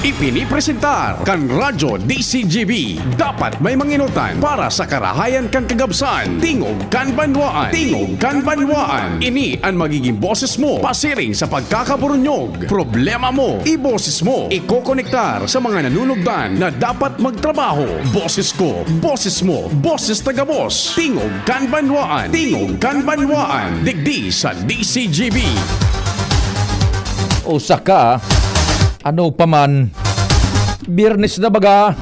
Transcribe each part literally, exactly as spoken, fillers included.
Ipinipresentar kan Radyo D C G B. Dapat may manginutan para sa karahayan kan kagabsan. Tingog kan banwaan. Tingog kan banwaan. Ini an magiging boses mo pasiring sa pagkakaburunyog. Problema mo, iboses mo. Ikokonektar sa mga nanunugdan na dapat magtrabaho. Boses ko, boses mo, boses ta gabos. Tingog kan banwaan. Tingog kan banwaan. Digdi sa D C G B. Usa ka, ano pa man. Biyernes na baga.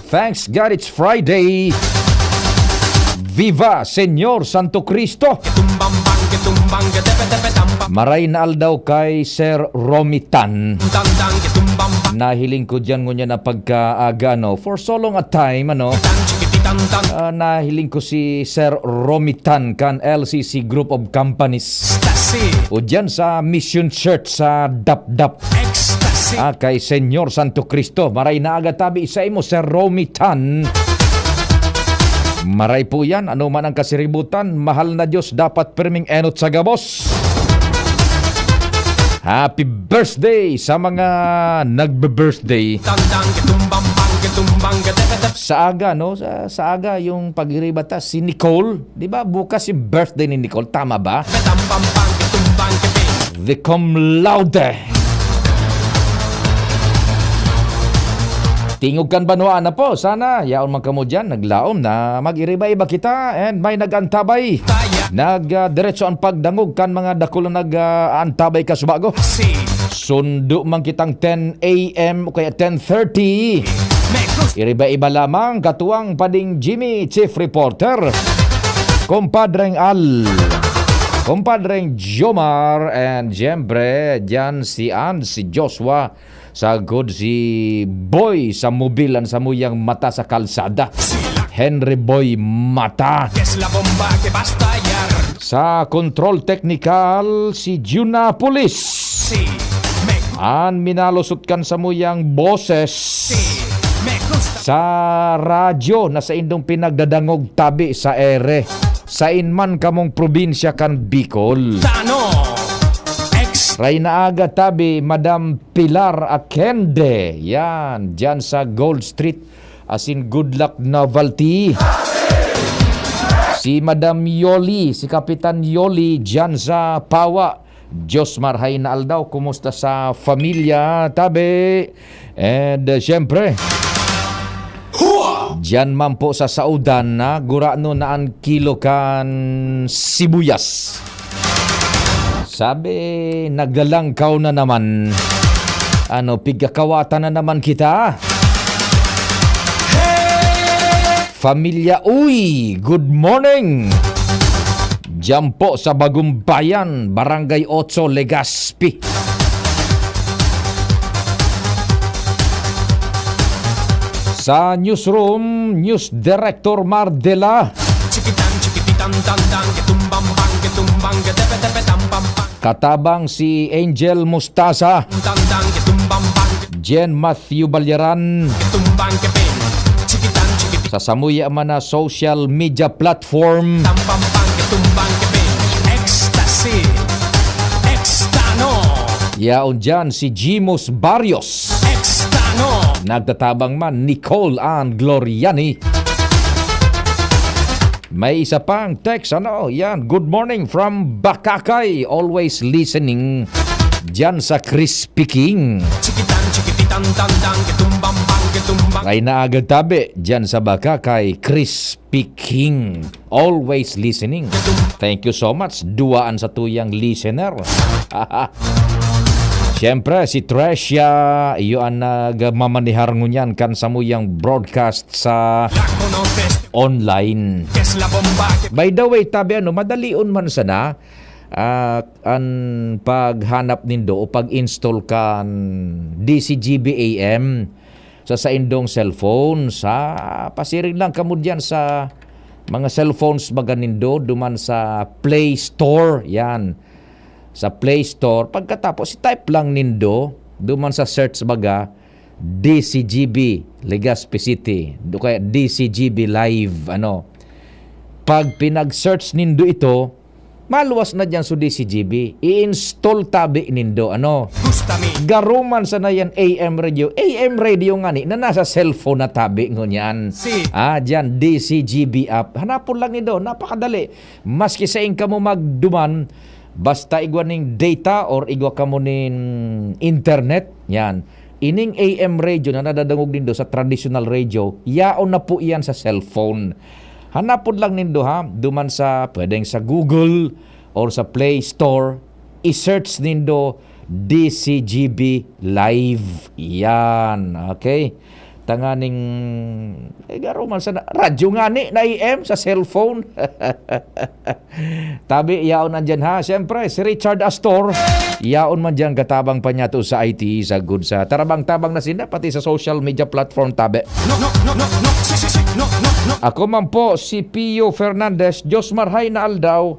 Thanks God it's Friday. Viva Señor Santo Cristo. Maray na aldaw kay Sir Romitan. Nahiling ko diyan ngunyan na pagkaaga, no? For so long a time, ano? Ah, nahiling ko si Sir Romitan kan L C C Group of Companies. O diyan sa Mission Church sa Dapdap. Ah, kay Señor Santo Cristo. Maray na aga tabi sa imo, Sir Romitan. Maray po yan. Ano man ang kasiributan, mahal na Diyos, dapat pirming enot sa gabos. Happy birthday sa mga nagbe-birthday. Sa aga, no? Sa, sa aga, yung pag-iriba ta, si Nicole. Di ba, bukas yung birthday ni Nicole? Tama ba? The cum laude. Tingog kan banwaan na po. Sana, yaon man kamo dyan, naglaom na mag-iriba-iba kita and may nag-antabay. Nag, ah, diretso ang pagdangog kan mga dakul na nag, ah, antabay kasubago. Sundo man kitang ten a m o kaya ten thirty. Iriba-iba lamang, katuwang pading Jimmy, Chief Reporter. Kumpadreng Al. Kumpadreng Jomar. And siyempre, dyan si Ann, si Joshua. Sagkod si Boy sa mobil, an samuyang mata sa kalsada. Henry Boy Mata. Sa control technical, si Junapolis. An minalusot kan samuyang boses sa radyo na saindong pinagdadangog tabi sa ere. Sain man kamong probinsya kan Bicol. Ray na aga tabi, Madam Pilar Akende. Yan, dyan sa Gold Street. Asin good luck novelty. Si Madam Yoli, si Kapitan Yoli, dyan sa Pawa. Diyos marhay na aldaw, kumusta sa pamilya, tabi? And, uh, siyempre, diyan man po sa Saudan, na gurano na an kilo kan sibuyas. Sabi, naglalangkaw na naman. Ano, pigkakawatan na naman kita? Pamilya Uy, good morning! Diyan po sa Bagumbayan, Barangay Otso, Legazpi. Sa newsroom, News Director Mar Dela. Chikitan, chikipitan, tandang, kitumbang, bang, kitumbang, gadepe-depe, tam, pam, pam. Katabang si Angel Mustasa. Tandang, kitumbang, bang, Jen Matthew Balyaran. Kitumbang, kipin. Chikitan, chikipitan. Sa samuya man na social media platform. Tam, pam, pam, kitumbang, kipin. Ecstasy. Extano. Yaon dyan si Jimos Barrios. Extano. Nagtatabang man, Nicole Ann Gloriani. May isa pang text, ano, yan. "Good morning from Bakakay. Always listening dyan sa Crispy King." Chikitan, chikipitan, tandang, kitumbang, bang, kitumbang. Ay naagad tabi dyan sa Bakakay, Crispy King. Always listening. Thank you so much. Duwaan sa tuyang listener. Siyempre, si Tresha, iyo ang nagmamanihar ngunyan kan samuyang broadcast sa online. By the way, tabi ano, madalion man sana, ah, an paghanap nindo o pag-install kan D C G B A M sa saindong cellphone. Sa, pasiring lang kamo diyan sa mga cellphones baga nindo, duman sa Play Store, yan. Sa Play Store, pagkatapos, i-type lang nindo, duman sa search baga, D C G B, Legazpi City, o kaya D C G B Live, ano. Pag pinag-search nindo ito, Maluwas na diyan so D C G B. I-install tabi nindo, ano? Gustami. Garuman sana yan A M radio. A M radio nga ni, na nasa cellphone na tabi ngunyan. Si. Ah, diyan, D C G B app. Hanapon lang nindo. Napakadali. Maski sain kamo magduman, basta igwa ning data or igwa kamo nin internet, yan. Ining A M radio na nadadangog nindo sa traditional radio, yaon na po iyan sa cellphone. Hanapon lang nindo, ha, duman sa, pwedeng sa Google or sa Play Store, i-search nindo D C G B Live. Yan, okay? Tanganing, eh, garo man sana, radyo nga ni, na A M sa cellphone. Tabi, yaon andyan ha. Siyempre, si Richard Astor, yaon man dyan, katabang pa niya to sa I T, sa good sa tarabang-tabang na sinda, pati sa social media platform, tabi. No, no, no, no, no. Si, si, si. No, no, no. Ako man po, si Pio Fernandez, Diyos marhay na aldaw,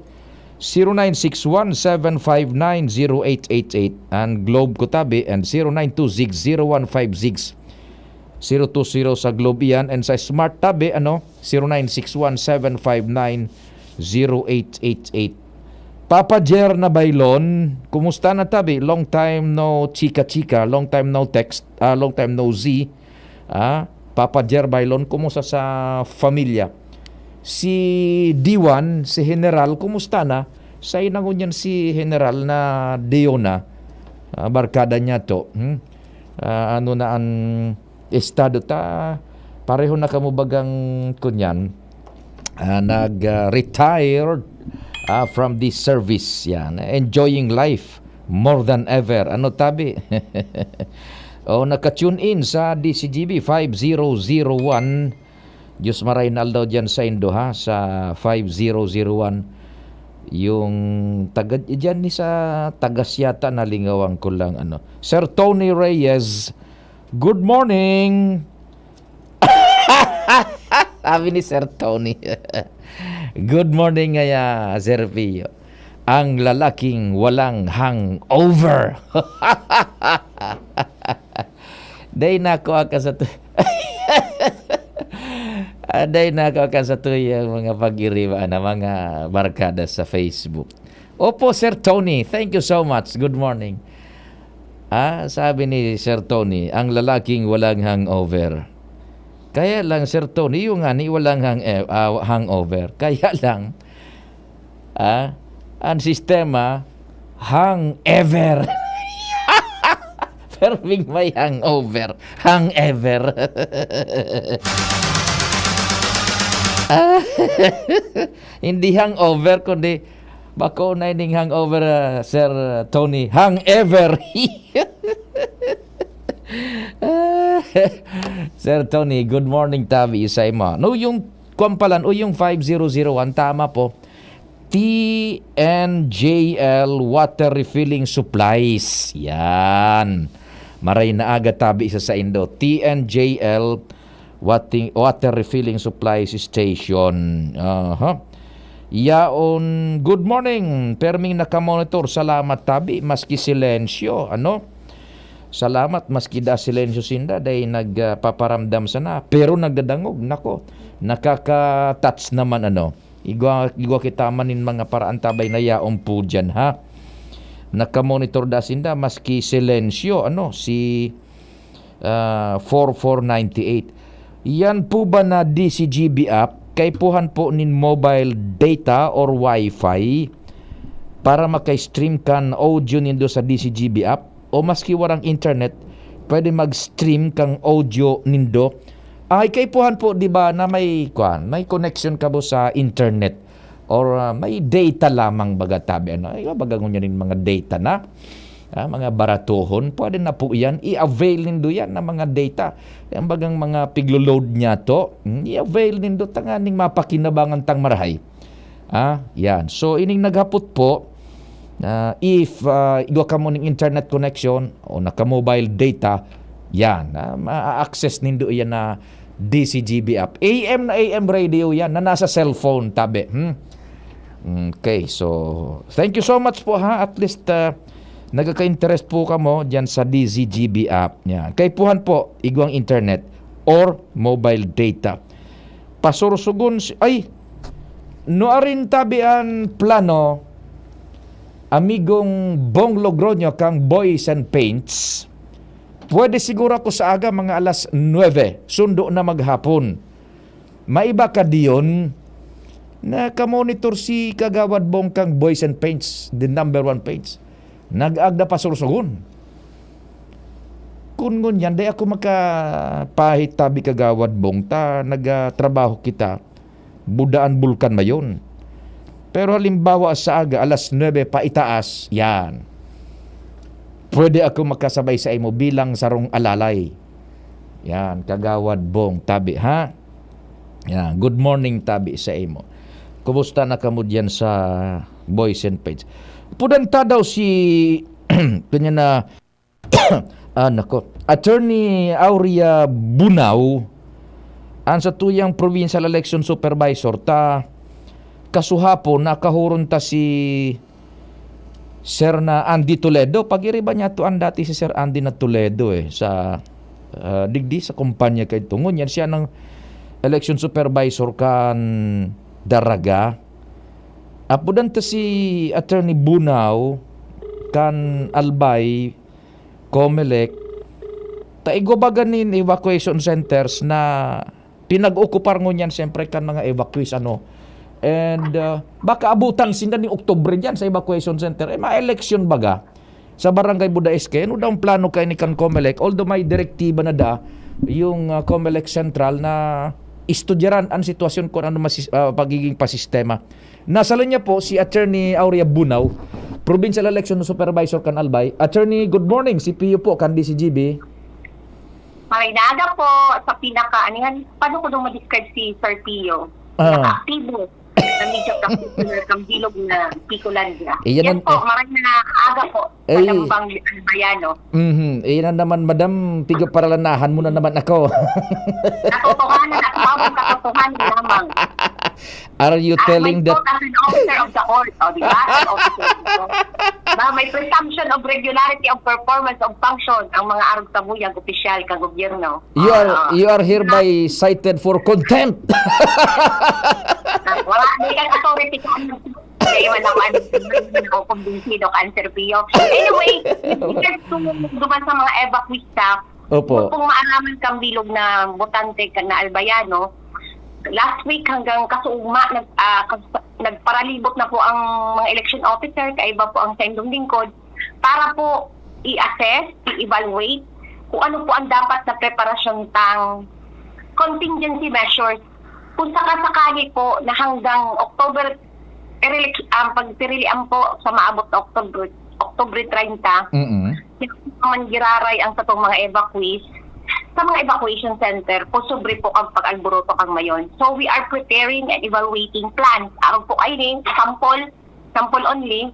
zero nine six one seven five nine zero eight eight eight. Ang Globe ko tabi, and zero nine two six zero one five six zero two zero sa Globe iyan, and sa Smart tabi, ano, zero nine six one seven five nine zero eight eight eight. Papa Jer na Bailon, kumusta na tabi? Long time no chika-chika, long time no text, ah, long time no Z. Ah, Papa Jer Bailon, kumusta sa familia? Si Diwan, si General, kumusta na? Sa inangon niyan si General na Diona, ah, barkada niya to. Hmm? Ah, ano na ang estado ta? Pareho na kamo bagang kunyan, ah, nag, ah, retired, ah, from this service. Yan. Enjoying life more than ever. Ano tabi? O, naka-tune in sa D C G B five zero zero one. Diyos maray na aldaw dyan sa indo, ha, sa five zero zero one. Yung taga, dyan ni sa tagas yata, nalingawan ko lang, ano. Sir Tony Reyes, good morning. Sabi ni Sir Tony. Good morning, ngaya, Sir Pio. Ang lalaking walang hangover. Day na ako aka sa tu-, Ah, day na ako aka sa tuyang mga pag-iriba na mga barkada sa Facebook. Opo, Sir Tony. Thank you so much. Good morning. Ah, sabi ni Sir Tony, ang lalaking walang hangover. Kaya lang, Sir Tony, yung nga ni walang hang-, eh, ah, hangover. Kaya lang, ah, ang sistema, hang ever. Perming may hangover. Hang ever. Ah, hindi hangover, kundi bako na ining hangover, ah, Sir Tony. Hang ever. Ah, Sir Tony, good morning, tabi, isa mo. No, yung kwan pala, o yung five zero zero one, tama po. T N J L Water Refilling Supplies. Yan. Maray na aga, tabi, isa sa indo. T N J L Wating-, Water Refilling Supplies Station. Aha. Yaon, good morning. Perming nakamonitor. Salamat, tabi. Maski silensyo. Ano? Salamat, maski da silensyo sinda, dahil nagpaparamdam sana. Pero nagdadangog. Nako, nakaka-touch naman, ano. Igwa, igwa kita man nin mga paraan, tabi, na yaon po dyan, ha? Nakamonitor da sinda, maski silensyo, ano, si, ah, four four nine eight. Yan po ba na D C G B app, kaipuhan po nin mobile data or wifi para maka-stream kan audio nindo sa D C G B app? O maski warang internet, pwede mag-stream kang audio nindo? Ay, kaipuhan po, di ba, na may, kwan, may connection kamo sa internet or, ah, may data lamang, baga, tabi, ano? Ay, baga ngunyan yung mga data na, ah, mga baratohon, pwede na po yan. I-avail nindo yan na mga data. Yan bagang mga piglo-load niya to, hmm, i-avail nindo tanganing mapakinabangan tang marahay. Ah, yan. So, ining naghapot po, ah, if, ah, igwa kamo ning internet connection o naka-mobile data, yan, ah, ma-access nindo yan na D C G B app. A M na A M radio yan na nasa cellphone, tabi. Hmm? Okay, so, thank you so much po, ha. At least, ah, nagkaka-interest po kamo dyan sa D C G B app. Yan. Kaipuhan po, igwang internet or mobile data. Pasursugon si, ay, nuarin tabi an plano Amigong Bong Logroño kang Boys and Paints, pwede siguro ako sa aga, mga alas nuebe, sundo na maghapon. Maiba ka diyon, nakamonitor si Kagawad Bong kang Boys and Paints, the number one paints. Nag-agda pa sursugon. Kun ngunyan, di ako makapahit tabi, Kagawad Bong, ta nagtrabaho kita, budaan bulkan mayon. Pero halimbawa, sa aga, alas nuebe pa itaas, yan. Pwede ako makasabay sa imo bilang sarong alalay. Yan, Kagawad Bong, tabi, ha? Yan, good morning, tabi sa imo. Kumusta na kamo diyan sa Boys and Paints? Pudan ta daw si, kanya na, ah, nako, Attorney Aurea Bunao, ang satuyang provincial election supervisor, ta kasuhapon, nakahuron ta si Sir na Andy Toledo. Pag-iriba niya to, ang dati si Sir Andy na Toledo, eh, sa, ah, digdi sa kumpanya kay Tungon. Yan siya ng election supervisor kan Daraga. Apudan ta si Attorney Bunao kan Albay, Comelec. Ta igwa baga nin evacuation centers na pinag-okupar ngunyan, siyempre, kan mga evacuees, ano. And, ah, baka abutan sinda ni Oktubre diyan sa evacuation center. Eh, ma-election baga sa Barangay Budaes kaya. Ano daw ang plano kaini kan Comelec? Although may direktiba na da yung, ah, Comelec Central na estudyaran ang sitwasyon kung ano masis-, ah, pagiging pasistema. Nasa linya po si Attorney Aurea Bunao, Provincial Election Supervisor kan Albay. Attorney, good morning. Si Pio po, kan D C G B. Maray na aga po sa pinaka, ano yan? Paano ko daw ma-describe si Sir Pio? Ah. Pinaka-aktibo na media practitioner kang bilog na Picolandia. Iyan Yan ang, po, eh, maray na aga po sa eh, Lambang Albayano. Mhm. Iyan na naman, madam, pigaparalanahan mo na naman ako. Katotohanan at pawang katotohanan lamang. Are you Ah, telling may that court as an officer of the court. O, di ba? As an officer of the court. Ba, may presumption of regularity of performance of function ang mga arog sa buyag opisyal ka gobyerno. You are, Oo. you are hereby cited for contempt. Ah, wala, di ka authority ka. Kaya wala ko, ano, hindi ako kumbinsido ka, Sir Pio. Anyway, with regards to duman sa mga evacuee staff, Opo. Kung maaraman kang bilog na botante ka na Albayano, last week hanggang kasuugma, nag-, ah, kas-, nagparalibot na po ang mga election officer, kaiba po ang saindong lingkod, para po i-assess, i-evaluate kung ano po ang dapat na preparasyon tang contingency measures. Kung sakasakali po na hanggang October, irelek-, ang pagpirilian po sa maabot na October, October treinta, Mm-mm. naman giraray ang satong mga evacuees sa mga evacuation center, posible po ang pag-alboroto kang mayon. So, we are preparing and evaluating plans. Arog po kaini, sample, sample only,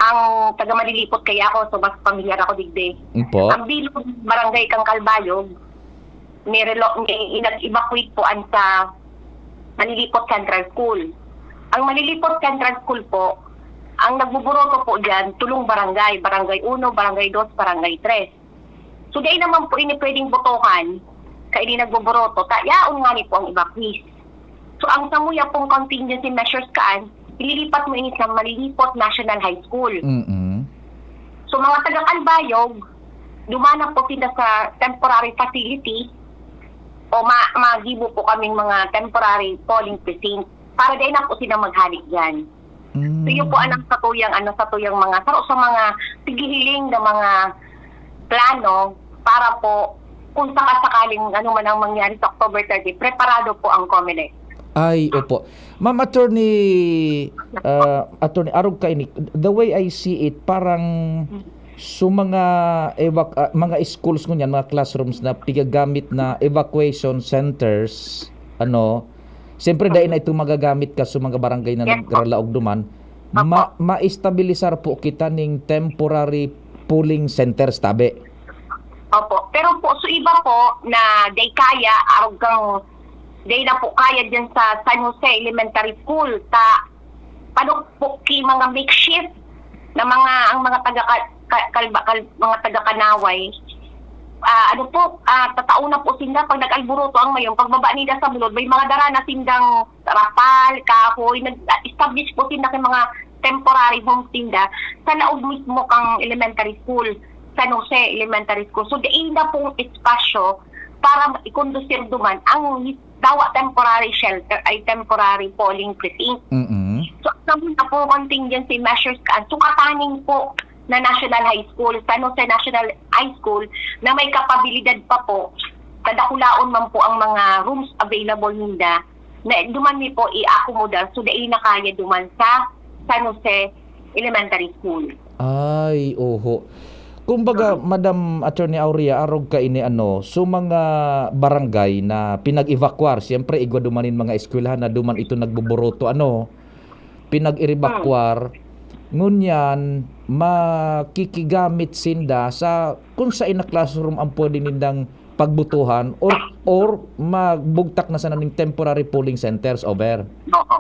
ang taga Malilipot kaya ako, so mas pamilyar ako digdi. Mm po. Ang bilog barangay kang Calbayog, may relo-, may inag-evacuate po an sa Malilipot Central School. Ang Malilipot Central School po, ang nagbuboroto po diyan, tulong barangay, Barangay Uno, Barangay Dos, Barangay Tres. So, dai naman po ini pwedeng botohan, kaini nagboboroto, ta yaon ngani po ang evacuees. So, ang samuya pong contingency measures kaan, ililipat mo ini sa Malilipot National High School. Mm-mm. So, mga taga Calbayog, dumana po sila sa temporary facility o ma-, magibo po kaming mga temporary polling precinct para dai na po sila maghalik diyan. Mm. So, yun po ang satuyang, ano, satuyang mga, saro sa mga pighihiling na mga plano para po kung sakasakaling ano man ang mangyari sa October thirty, preparado po ang Comelec. Ay, opo. Ma'am Attorney, ah, Attorney, arog kaini, the way I see it, parang so mga evac-, ah, mga schools ngunyan, mga classrooms na pigagamit na evacuation centers, ano, siyempre, dai na ito magagamit ka sa mga barangay na Yes po. nagralaog duman. Opo. Ma-, maestabilisar po kita ning temporary polling centers, tabi? Opo. Pero po, so iba po na dai kaya, arog kang, dai na po kaya dyan sa San Jose Elementary School, ta, padukpok ki mga makeshift na mga, ang mga taga ka-, ka-, kalba-, kal-, mga taga Kanaway. Ah, ano po, ah, tatao na po sinda pag nag-alboroto ang mayon, pagbaba nila sa bulod, may mga dara na sindang rapal, kahoy, nag-establish po sinda kay mga temporary homes ninda sa laog mismo kang elementary school, San Jose Elementary School. So, dai na pong espasyo para ikondusir duman ang dawa temporary shelter, ay temporary polling precinct. Mm-mm. So, ang muna po contingency measures kaan, so kataning po na National High School, San Jose National High School, na may kapabilidad pa po, kadakulaon man po ang mga rooms available ninda, na duman mi po i-akomoda, so dai na kaya duman sa San Jose Elementary School. Ay, oho. Kumbaga, Madam Attorney Aurea, arog kaini ano, so mga barangay na pinag-evacuar, siyempre igwa duman nin mga eskwelahan na duman ito nagbuboroto, ano, pinag-evacuar, ngunyan makikigamit sinda sa kung sain na classroom ang pwede nindang pagbutuhan or or magbugtak na sana ning temporary polling centers over. Oo.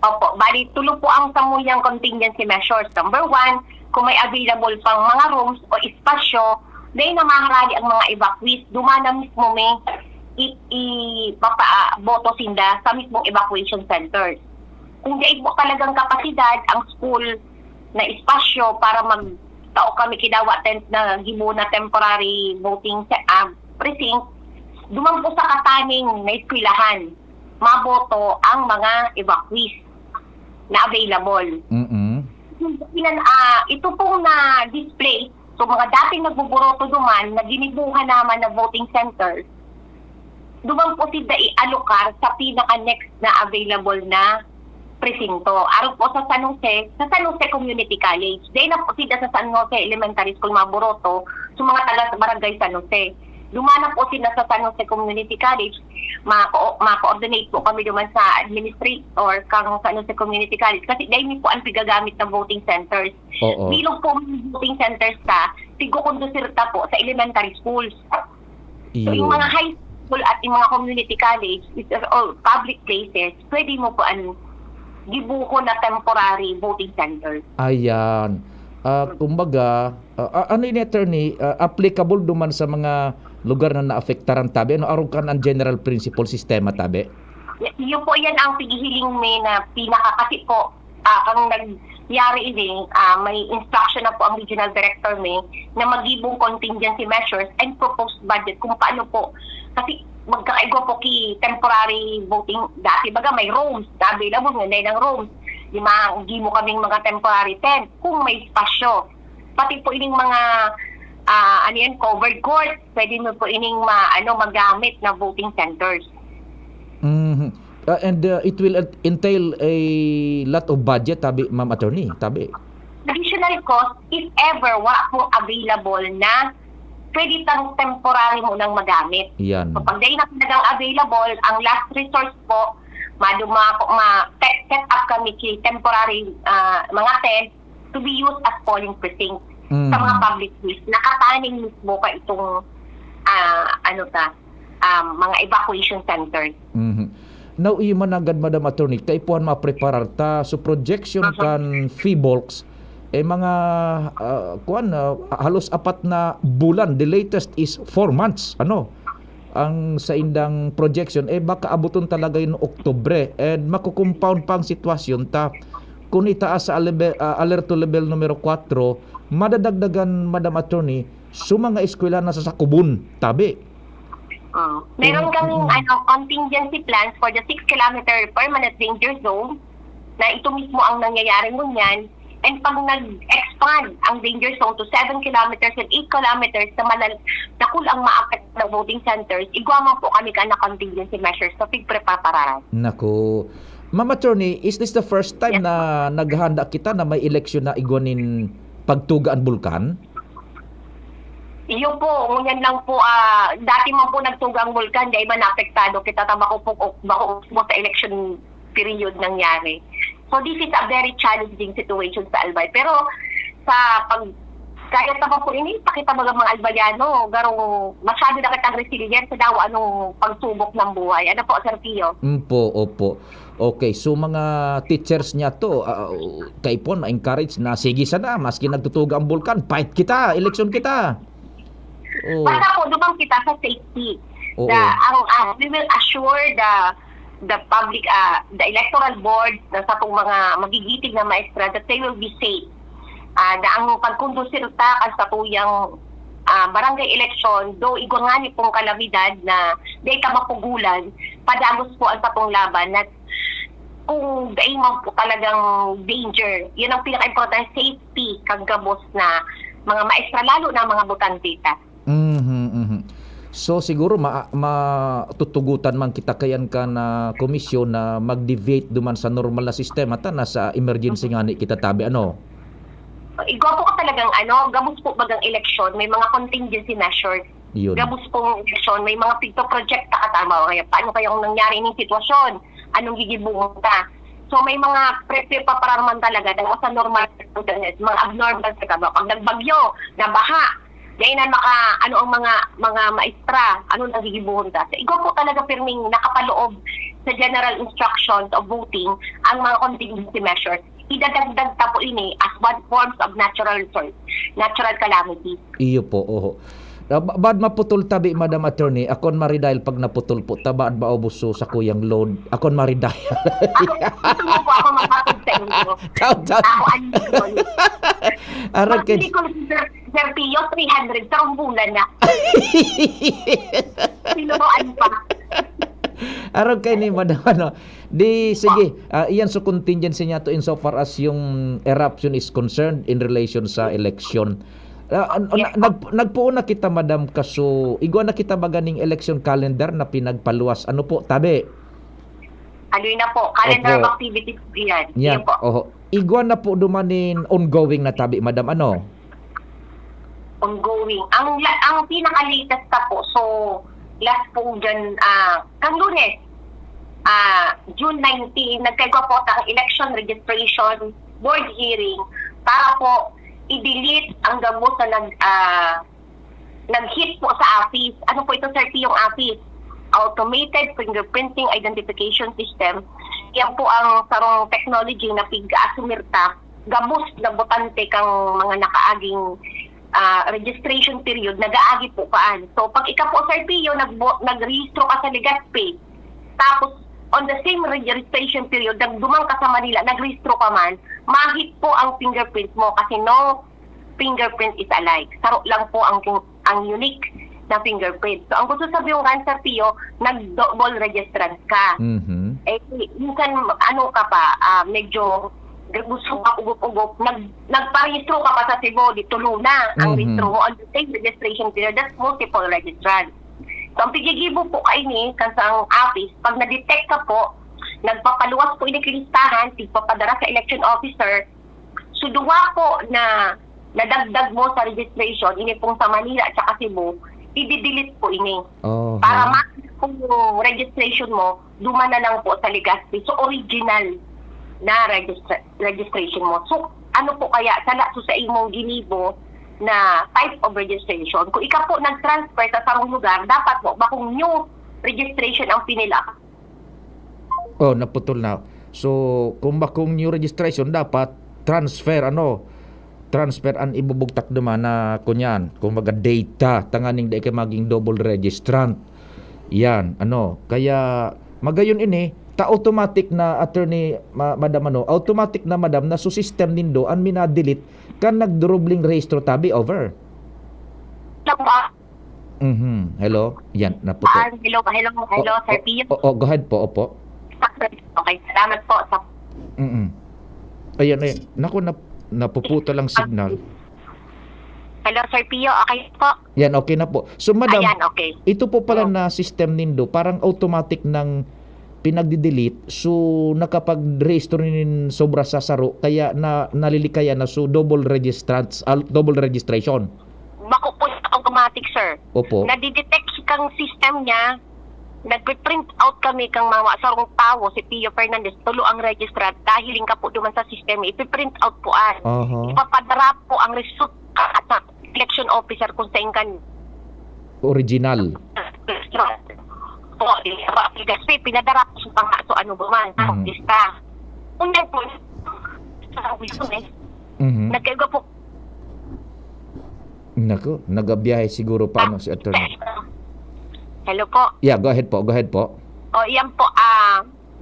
Opo, bali tulo po ang samuyang contingency measures. Number one, kung may available pang mga rooms o espasyo, dahil na maharali ang mga evacuees, dumana mismo may i- ipapaboto sinda sa mismong evacuation centers. Kung dai po talagang kapasidad ang school na espasyo para magtao kami kidawa tent na gibo na temporary voting ce- ah, precinct, duman po sa kataning na eskwelahan, maboto ang mga evacuees na available. Mm-mm. Ilan, ah, ito pong na-display, so mga dating nagbuboroto duman na ginibuhan naman na voting centers, duman po sila i-alokar sa pinaka-next na available na presinto. Arog po sa San Jose, sa San Jose Community College. Dahil na po sila sa San Jose Elementary School, mga Boroto, so mga taga sa Barangay San Jose. Dumana po sila sa San Jose Community College, ma-, ma-coordinate po kami duman sa administrator kang San Jose Community College kasi dahil po ang pigagamit na voting centers. Oo. Bilog po ang voting centers ta, tigkukondusir ta po sa elementary schools. So, yung Iyo. mga high school at yung mga community college is or public places, pwede mo po ang gibuko na temporary voting centers. Ayan. Ah, kumbaga, ah, ah, ano ini, attorney, ah, applicable duman sa mga lugar na naapektaran tabi? Ano arog kan ang general principle sistema tabi? Y- yun po yan ang pighihiling mi na pinaka, kasi po, ah, ang nangyari ini, ah, may instruction na po ang regional director mi na magibong contingency measures and proposed budget kung paano po. Kasi magkakaigwa po ki temporary voting. Dati baga may rooms, available nga na ng rooms. Di ma, gibo kaming mga temporary tent kung may espasyo. Pati po ining mga, ah, ano yan, covered court, pwede mo po ining ma, ano, magamit na voting centers. Mhm. Ah, and ah, it will ent- entail a lot of budget, tabi, Ma'am Attorney, tabi. Additional cost if ever wa po available na pwede tang temporary mo nang magamit. Yan. So, pag dahil na talagang available, ang last resource po, maduma ko, ma, set, set up kami ki temporary, ah, mga tent to be used as polling precinct Mm. sa mga public place. Nakataning mismo pa itong, ah, ano ta, um, mga evacuation centers. Mhm. Now, iyo man nanggad, Madam Attorney, kaipuhan mapreparar ta. So, projection Aha. kan PHIVOLCS, eh, mga, ah, kuwan, ah, halos apat na bulan, the latest is four months, ano, ang saindang projection, eh, baka abuton talaga yung Oktubre. And makukompound pa ang sitwasyon ta. Kung itaas sa alebe-, ah, alerto level numero kwatro, madadagdagan, Madam Attorney, so mga eskwela na sa sakubon, tabi. Ah, meron Oo, kaming oo. Ano, contingency plans for the six kilometer permanent danger zone na ito mismo ang nangyayari ngunyan. And pag nag-expand ang danger zone to seven kilometers and eight kilometers na malal- na kulang maapektuhan ng voting centers, igwa man po kami ka na contingency measures sa pigprepararan. Naku. Ma'am Attorney, is this the first time Yes, na naghanda kita na may eleksyon na igwa nin pagtuga ang bulkan? Iyo po, ngunyan lang po, ah, dati man po nagtuga ang bulkan, dahil man naapektado kita, ta bako po, bako po sa election period nangyari. So this is a very challenging situation sa Albay. Pero sa pag, kaya ta po ini, pakita baga mga Albayano, garong masyado na kitang resilient sa dawa anong pagsubok ng buhay. Ano po, Sir Pio? Opo, opo. Okay, so mga teachers niya to, ah, kaipon, ma-encourage na, "Sige sana, maski nagtutuga ang bulkan, fight kita, eleksyon kita." Oh. Basta po, dumang kita sa safety. Oo. The, ang, ang, we will assure the the public, ah, the electoral board, na satong mga magigiting na maestra, that they will be safe. Ah, na ang pagkondusir ta kan satuyang, ah, barangay election, though igwa ngani pong kalamidad na dai ta mapugolan, padagos po ang satong laban na kung dai man po talagang danger. Yan ang pinaka-importante, safety kang gabos na mga maestra, lalo na mga botante ta. Mhm, mhm. So, siguro ma-, matutugutan man kita kayan kan, ah, komisyon na mag-deviate duman sa normal na sistema ta, nasa emergency ngani kita tabi, ano? Igwa po ka talagang ano, gabos po bagang eleksyon, may mga contingency measures. Yun. Gabos pong eleksyon, may mga pigto-project ta katama. Kaya paano kaya kung nangyari ining sitwasyon? Anong gigibuhon ta? So, may mga pre-, prepararman talaga dahil sa normal circumstances, mga abnormal sa kaba. Pag nagbagyo, nabaha, dahil na maka, ano ang mga, mga maestra, ano nang gigibuhon ta? So, igwa po talaga pirming nakapaloob sa general instructions of voting ang mga contingency measures. Idadagdag ta po ini as one forms of natural resource, natural calamity. Iyo po, oho. Ah, ba-, baad maputol tabi, Madam Attorney, akon maridail pag naputol po ta, baad maubos so sakuyang load, akon maridail. Ako, gusto mo po ako maghatod sa inyo? Taw, taw. Ako, ano yun? Arag kay Mas Nicole, Sir, Sir Pio, three hundred, sa bulan na. Sinuruan pa. Arag kay ni Madam, ano, di, sige, ah, iyan so contingency niya to insofar as yung eruption is concerned in relation sa election. Ah, an-, Yes, na-, po. nag-, nagpoon na kita, Madam, kaso igwa na kita baga ning election calendar na pinagpaluwas. Ano po, tabi? Ano yun na po? Calendar Opo. of activities po yan. Yan. Yan po. Oho. Igwa na po duman nin ongoing na tabi, Madam, ano? Ongoing. Ang la-, ang pinaka-latest na po, so, last po dyan, ah, kang Lunes, ah, June nineteen, nagkaigwa po ang election registration board hearing para po i-delete ang gabos na nag-, ah, nag-hit po sa AFIS. Ano po ito, Sir P, yung AFIS? Automated Fingerprinting Identification System. Yan po ang sarong technology na pig-asumir ta. Gabos na botante kang mga nakaaging, ah, registration period, nag-aagi po kaan. So, pag ika po, Sir Pio, nagbo-, nagrehistro ka sa Legazpi, tapos on the same registration period, nagduman ka sa Manila, nagrehistro ka man, ma-hit po ang fingerprint mo kasi no fingerprint is alike. Saro lang po ang, ang unique na fingerprint. So, ang gusto sabihin kan, Sir Pio, nag-double registrant ka. Mhm. Eh, minsan, ano ka pa, ah, medyo gusto ka ugop-ugop, nag-, nagparehistro ka pa sa Cebu, di tulo na ang Mhm. rehistro mo on the same registration period, that's multiple registrant. So, ang pigigibo po kaini, kan sa ang AFIS, pag na-detect ka po, nagpapaluwas po ini listahan, tigpapadara sa election officer. So, duwa po na nadagdag mo sa registration, ini pong sa Manila at saka Cebu, i-delete po ini. Oho. Para ma-, kung registration mo, duman na lang po sa Legazpi. So, original na registra-, registration mo. So, ano po kaya, sala so sa imong ginibo na type of registration? Kung ika po nag-transfer sa sarong lugar, dapat po, bakong new registration ang pinila. Oh, naputol na. So, kung bakong new registration, dapat transfer, ano, transfer an ibubugtak duman na, kunyan, kumbaga data, tanganing dai ka maging double registrant. Yan, ano, kaya magayon ini, ta automatic na, attorney, ma-, madam, ano, automatic na, madam, na so system nindo, an mina-delete, kan nagdurubling rehistro tabi, over. Tama. Mhm. Hello? Yan, naputol. Ah, hello, hello, hello, O, Sir o, Pio. o, o, go ahead po, opo. Okay, salamat po sa Mm-mm. Ayan, ayan. Naku, nap-, napuputol ang signal. Hello, Sir Pio, okay po? Yan, okay na po. So, madam, Ayan, okay. ito po pala Oh. na system nindo, parang automatic nang pinagdi-delete. So, nakapag-rehistro nin sobra sa saro, kaya na, nalilikaya na. So, double registrants, al-, double registration. Bako po siya automatic, sir. Opo. Nadidetect kang system niya, nagpi-print out kami kang mga sarong tawo, si Pio Fernandez, tulo ang registrant, dahil ingka po duman sa system, ipi-print out po an. Aha. Ipapadara po ang result ka sa election officer kung sa ingkan. Original. Po, di ba, kasi pinadara po sa panga, so ano ba man, Mhm. lista. Kung yan po, sa eh. Mhm. Nagkaiba po. Naku, nagabiyahe siguro pa, Ah, ano, si attorney. Hello po. Yeah, go ahead po, go ahead po. O, yan po, ah,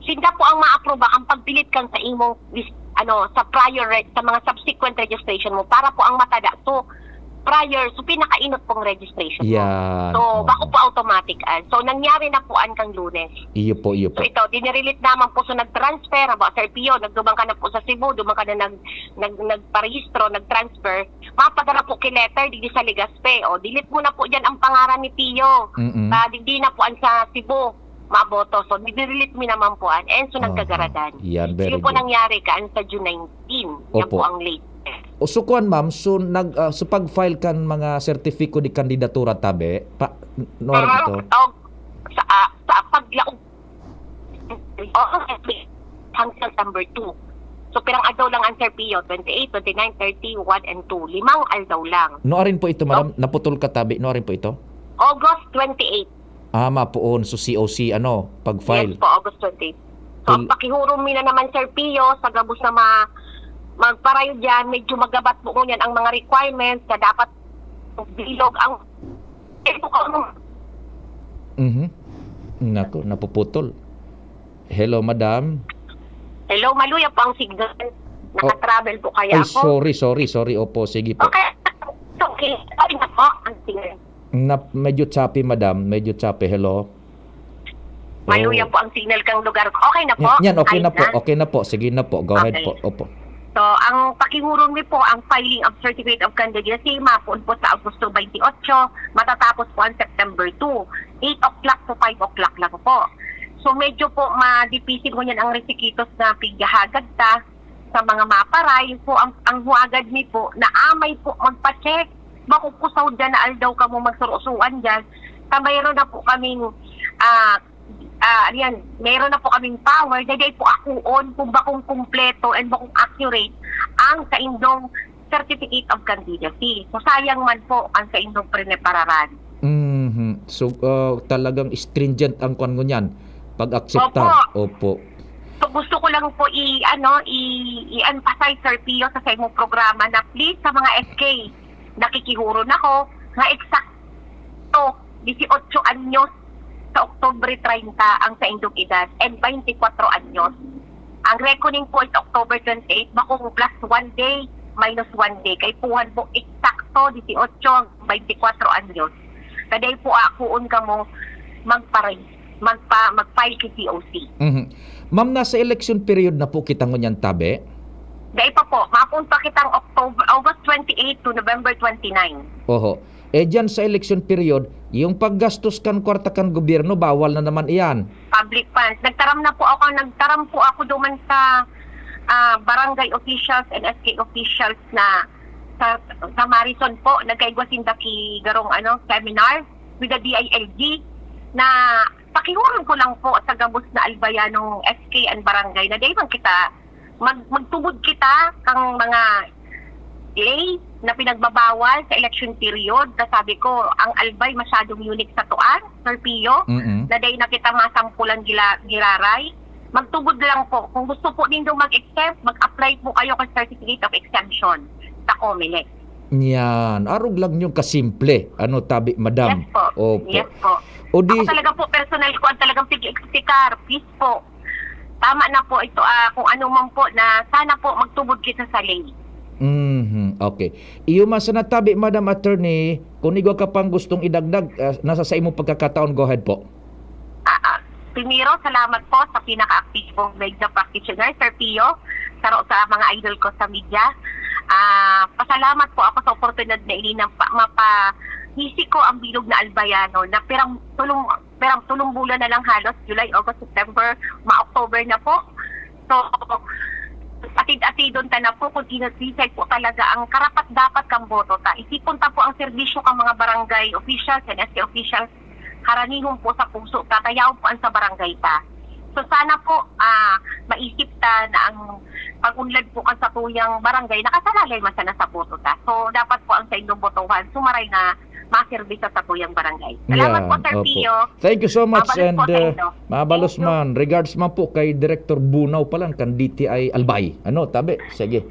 sinda po ang maaproba ang pagpilit kan sa imong bis-, ano, sa prior re-, sa mga subsequent registration mo para po ang matada. So, prior, so pinakainot pong registration mo. Yan, So, oo. bako po automatic an. So, nangyari na po an kang Lunes. Iyo po, iyo So, po. ito, dinirelate naman po. So, nag-transfer, halimbawa, Sir Pio, nagduman ka na po sa Cebu, duman ka na nag-, nag-, nagparehistro, nag-transfer, mapadara po ki letter, digdi sa Legazpi. O, delete mo na po dyan ang pangaran ni Pio. Mm-mm. Ah, digdi na po an sa Cebu, maboto. So, dinirelate mi naman po an. And so, Aha. nagkagaradan. Yan, very Yun po good. nangyari kaan sa June nineteen. Yan Opo. po ang latest. O, so, kuwan, ma'am, so, nag-, ah, so, pag-file kan mga sertipiko de kandidatura, tabi, pa, n-, nuarin Ah, ito? og sa, ah, sa paglaog, oo, hanggang number two. So, pirang aldaw lang an Sir Pio, twenty-eight, twenty-nine, thirty, one, and two. Limang aldaw lang. Nuarin po ito, madam? Oh. Naputol ka, tabi. Nuarin po ito? August twenty-eight. Ah, mapoon. So, C O C, ano, pag-file. Yes po, August twenty-eight. So, ang Tul- pakihurom mi na naman, Sir Pio, sa gabos na ma-, magparayo dyan, medyo magabat po ngunyan ang mga requirements na dapat bilog ang, eh, po, ano. Mhm. Naku, napuputol. Hello, madam. Hello, maluya po ang signal. Oh. Nakatravel po kaya Ay, ako. sorry, sorry, sorry. Opo, sige po. Okay. Okay. Okay na po ang signal. Na, medyo choppy, madam. Medyo choppy. Hello? Maluya Oh. po ang signal kang lugar ko. Okay na po? Yan, yan, okay Ayos na po. na? Okay na po. Sige na po. Go ahead Okay. po. Opo. So, ang pakihuron mi po, ang filing of Certificate of Candidacy, mapoon po sa Agosto twenty-eight, matatapos po ang September two. Eight o'clock to five o'clock lang po. So, medyo po madipisil ngunyan ang resikitos na pighahagad ta sa mga maparay. So, ang, ang huagad mi po, na amay po magpa-check. Bako po sa hudya na aldaw kamo magsurusuan dyan. Sa mayroon na po kaming, ah, ah, ano yan, mayroon na po kaming power, dahil po akuon kung bakong kumpleto and bakong accurate ang saindong certificate of candidacy. So, sayang man po ang saindong prinepararan. Mhm. So, ah, talagang stringent ang kwan ngunyan, pag-akseptar. Opo. Opo. So, gusto ko lang po i-, ano, i-, i-emphasize, Sir Pio, sa saimong programa na please, sa mga S K, nakikihuron ako, nga eksakto, dieciocho anyos sa Oktubre treinta ang saindong edad and twenty-four anyos. Ang reckoning po is October twenty-eight, bakong plus one day, minus one day. Kay puhan po, eksakto, dieciocho, twenty-four anyos. Kaday po, akuon kamo, magpa-, magpa-, mag-file ki C O C. Mhm. Ma'am, nasa election period na po kita ngunyan, tabi? Dai pa po. Mapunta kitang October, August twenty-eight to November twenty-nine. Oho. Eh, diyan sa election period, yung paggastos kan kwarta kan gobyerno, bawal na naman iyan. Public funds. Nagtaram na po ako, nagtaram po ako duman sa, ah, barangay officials and S K officials na sa, sa Marison po, nagkaigwa sinda ki garong, ano, seminar with the D I L G na pakihuron ko lang po sa gabos na albayanong S K and barangay na dai man kita mag-, magtubod kita kang mga day na pinagbabawal sa election period. Na sabi ko, ang albay masyadong unique sa tuan, Sir Pio, Mm-mm. na dai na kita masampulan gila-, giraray. Magtubod lang po. Kung gusto po nindo mag-exempt, mag-apply po kayo kay Certificate of Exemption sa Comelec. Yan. Arog lang yung kasimple. Ano, tabi, madam? Yes po. Opo. Yes po. O di Ako talaga po, personal ko ang talagang pig-explicar. Please po. Tama na po ito, ah, kung ano man po na sana po magtubod kita sa ley. Mhm, okay. Iyo man sana tabi, Madam Attorney, kung igwa ka pang gustong idagdag, ah, nasa sa imong pagkakataon, go ahead po. Ah, ah, primero, salamat po sa pinakaaktibong media practitioner, Sir Pio, saro sa mga idol ko sa media. Ah, pasalamat po ako sa oportunidad na ini na pa-, mapahisi ko ang bilog na albayano na pirang tulong, pirang tulong bulan na lang halos, July, August, September, ma-October na po. So, atid-atidon ta na po kung sinisay po talaga ang karapat-dapat kang boto ta. Isipon ta po ang serbisyo kang mga barangay officials and S K officials, haranihon po sa puso ta, kaya po ang sa barangay ta. So, sana po, ah, maisip ta na ang pag-unlad po kan satuyang barangay, nakasalalay man sana sa boto ta. So, dapat po ang sa inyong botohan, sumaray na maserbi sa satuyang barangay. Salamat po, Yan, Sir opo. Pio. Thank you so much, Mabalos and, po sa uh, inyo. Mabalos Thank you. man. Regards man po kay Director Bunaw pa lang, kan D T I Albay. Ano, tabi? Sige.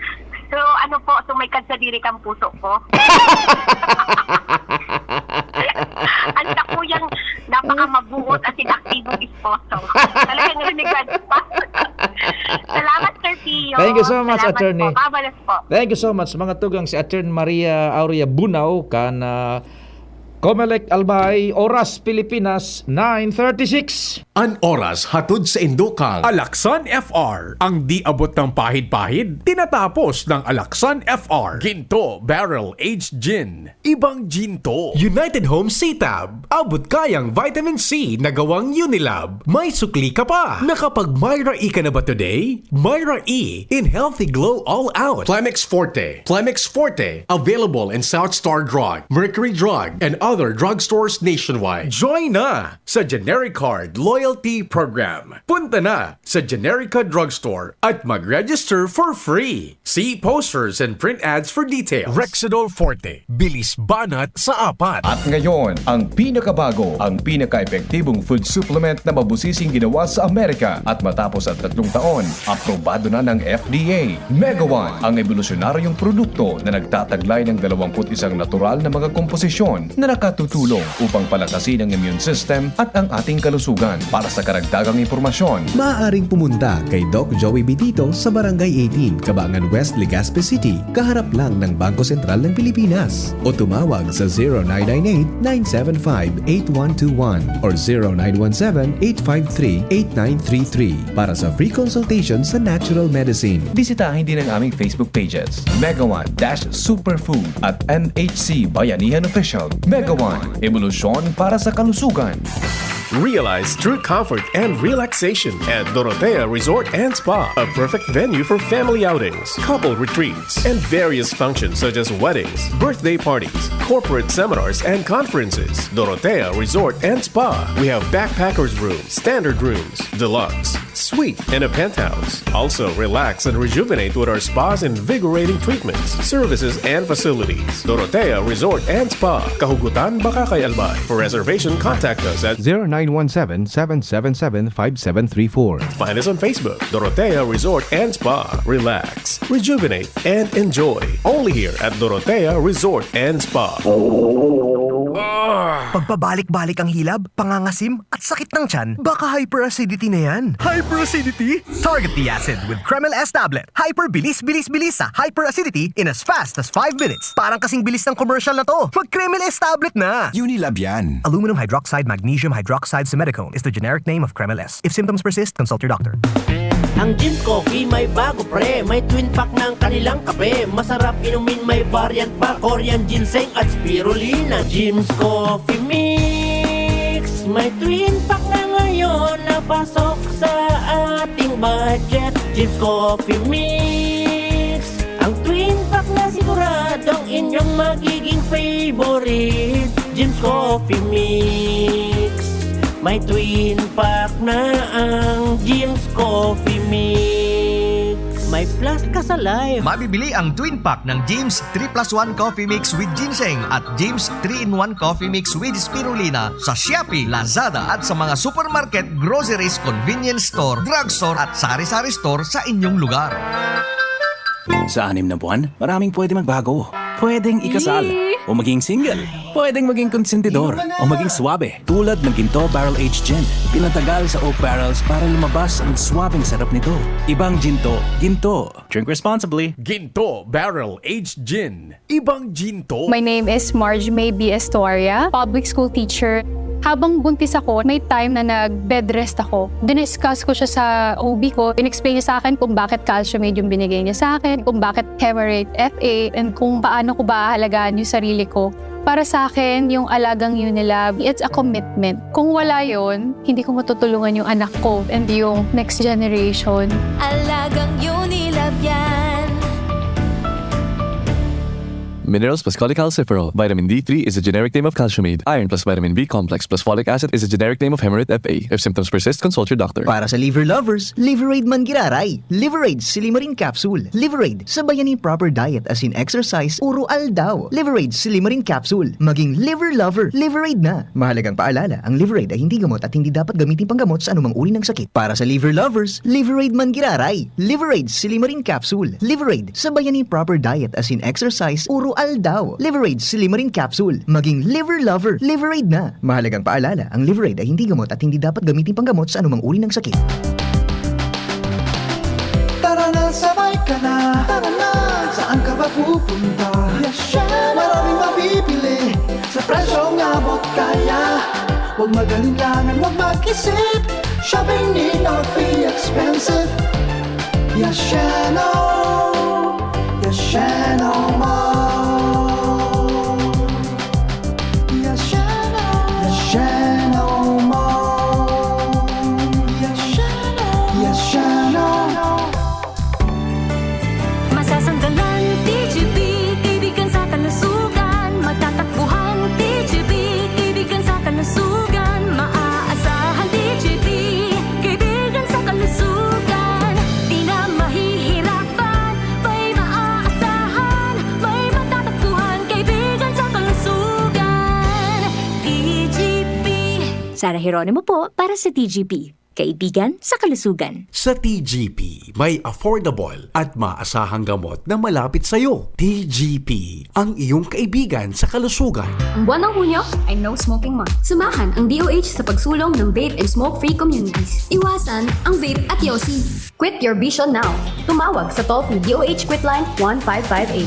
So, ano po, sumikat sa diri kang puso ko. Ang sakuyang napakamabuot at inaktibong esposo. Talagang renegado pa. Salamat, Sir Pio. Thank you so much, Salamat Attorney. Po. Babalik po. Thank you so much, mga tugang, si Attorney Maria Aurea Bunao, kan ah, Comelec Albay, Oras Pilipinas, nine thirty-six. An oras hatod saindo kan Alaksan F R. Ang di abot ng pahid-pahid, tinatapos ng Alaksan F R. Ginto Barrel Aged Gin. Ibang Ginto. United Home C-Tab. Abot kayang vitamin C na gawang Unilab. May sukli ka pa. Nakapag-Myra E ka na ba today? Myra E in Healthy Glow All Out. Plemex Forte. Plemex Forte. Available in South Star Drug, Mercury Drug, and other drugstores nationwide. Join na sa Generic Card Loyalty Program. Punta na sa Generica Drugstore at mag-register for free. See posters and print ads for details. Rexidol Forte. Bilis banat sa apat. At ngayon, ang pinakabago, ang pinaka-epektibong food supplement na mabusising ginawa sa Amerika at matapos ang tatlong taon, aprobado na ng F D A. Megawan, ang ebolusyonaryong produkto na nagtataglay ng dalawampu't isang natural na mga komposisyon na nakatutulong upang palakasin ang immune system at ang ating kalusugan. Para sa karagdagang impormasyon, maaaring pumunta kay Doc Joey Bitito sa Barangay eighteen, Kabangan West, Legazpi City, kaharap lang ng Bangko Sentral ng Pilipinas. O tumawag sa zero nine nine eight, nine seven five, eight one two one or zero nine one seven, eight five three, eight nine three three para sa free consultation sa natural medicine. Bisitahin din ang aming Facebook pages, Megawan dash Superfood at M H C Bayanihan Official. Megawan, ebolusyon para sa kalusugan. Realize true comfort and relaxation at Dorotea Resort and Spa, a perfect venue for family outings, couple retreats, and various functions such as weddings, birthday parties, corporate seminars, and conferences. Dorotea Resort and Spa. We have backpackers room, standard rooms, deluxe, suite, and a penthouse. Also, relax and rejuvenate with our spa's invigorating treatments, services, and facilities. Dorotea Resort and Spa, Kahugutan, Bacacay, Albay. For reservation, contact us at zero nine one seven, seven seven seven, five seven three four. Find us on Facebook, Dorotea Resort and Spa. Relax, rejuvenate, and enjoy. Only here at Dorotea Resort and Spa. Ah! Pagpabalik-balik ang hilab, pangangasim, at sakit ng tiyan, baka hyperacidity na yan. Hyperacidity? Target the acid with Kremel S tablet. Hyper bilis, bilis, bilis sa hyperacidity in as fast as five minutes. Parang kasing bilis ng commercial na to. Mag Kremel S tablet na! Unilab yan. Aluminum hydroxide magnesium hydroxide simethicone is the generic name of Kremel S. If symptoms persist, consult your doctor. Ang Jim's Coffee may bago pre, may twin pack ng kanilang kape. Masarap inumin, may variant pa, Korean ginseng at spirulina. Jim's Coffee Mix, may twin pack na ngayon na pasok sa ating budget. Jim's Coffee Mix, ang twin pack na siguradong inyong magiging favorite. Jim's Coffee Mix, may twin pack na ang Jim's Coffee Mix. May plus ka sa life. Mabibili ang twin pack ng Jim's three plus one Coffee Mix with Ginseng at Jim's three-in-one Coffee Mix with Spirulina sa Shopee, Lazada at sa mga supermarket, groceries, convenience store, drugstore at sari-sari store sa inyong lugar. Sa anim na buwan, maraming pwede magbago. Pwedeng ikasal, o maging single. Pwedeng maging konsentidor, o maging swabe. Tulad ng Ginto Barrel Aged Gin. Pinatagal sa oak barrels para lumabas ang swabeng sarap nito. Ibang Ginto, Ginto. Drink responsibly. Ginto Barrel Aged Gin. Ibang Ginto. My name is Marge May B. Estoria, public school teacher. Habang buntis ako, may time na nag-bed rest ako. Diniscuss ko siya sa O B ko. In-explain niya sa akin kung bakit Calciomate yung binigay niya sa akin, kung bakit Hemarate F A, and kung paano ko ba aalagaan yung sarili ko. Para sa akin, yung alagang Unilab, it's a commitment. Kung wala yon, hindi ko matutulungan yung anak ko and yung next generation. Alagang Unilab yan. Minerals plus cholecalciferol. Vitamin D three is a generic name of calciumate. Iron plus vitamin B complex plus folic acid is a generic name of Hemarate F A. If symptoms persist, consult your doctor. Para sa liver lovers, Liveraid man giraray. Liveraid Silimarin Capsule. Liveraid, sabayan nin proper diet as in exercise, uro aldaw. Liveraid Silimarin Capsule. Maging liver lover, Liveraid na. Mahalagang paalala, ang Liveraid ay hindi gamot at hindi dapat gamitin panggamot sa anumang uri ng sakit. Para sa liver lovers, Liveraid man giraray. Liveraid Silimarin Capsule. Liveraid, sabayan nin proper diet as in exercise, uro Aldaw. Liverade Silimarin Capsule. Maging liver lover. Liverade na. Mahalagang paalala, ang Liverade ay hindi gamot at hindi dapat gamitin panggamot sa anumang uri ng sakit. Tara na, sabay ka na. Tara na, saan ka ba pupunta? Yashano! Maraming mabibili sa presyong abot kaya. Huwag mag-alinlangan, huwag mag-isip. Shopping need not be expensive. Yashano! Yashano Mall! Yashano! Yashano Mall! Yashano! Yashano! Masasangkalan, T G P, kaibigan sa kalusugan. Matatakbuhan, T G P, kaibigan sa kalusugan. Maaasahan, T G P, kaibigan sa kalusugan. Di na mahihirapan, may maaasahan, may matatakbuhan, kaibigan sa kalusugan. T G P. Sara Jeronimo po para sa T G P. Kaibigan sa kalusugan. Sa T G P, may affordable at maasahang gamot na malapit sa iyo. T G P, ang iyong kaibigan sa kalusugan. Ang buwan ng Hunyo ay No Smoking Month. Samahan ang D O H sa pagsulong ng vape and smoke-free communities. Iwasan ang vape at yosi. Quit your bisyo now. Tumawag sa toll-free D O H Quitline one five five eight.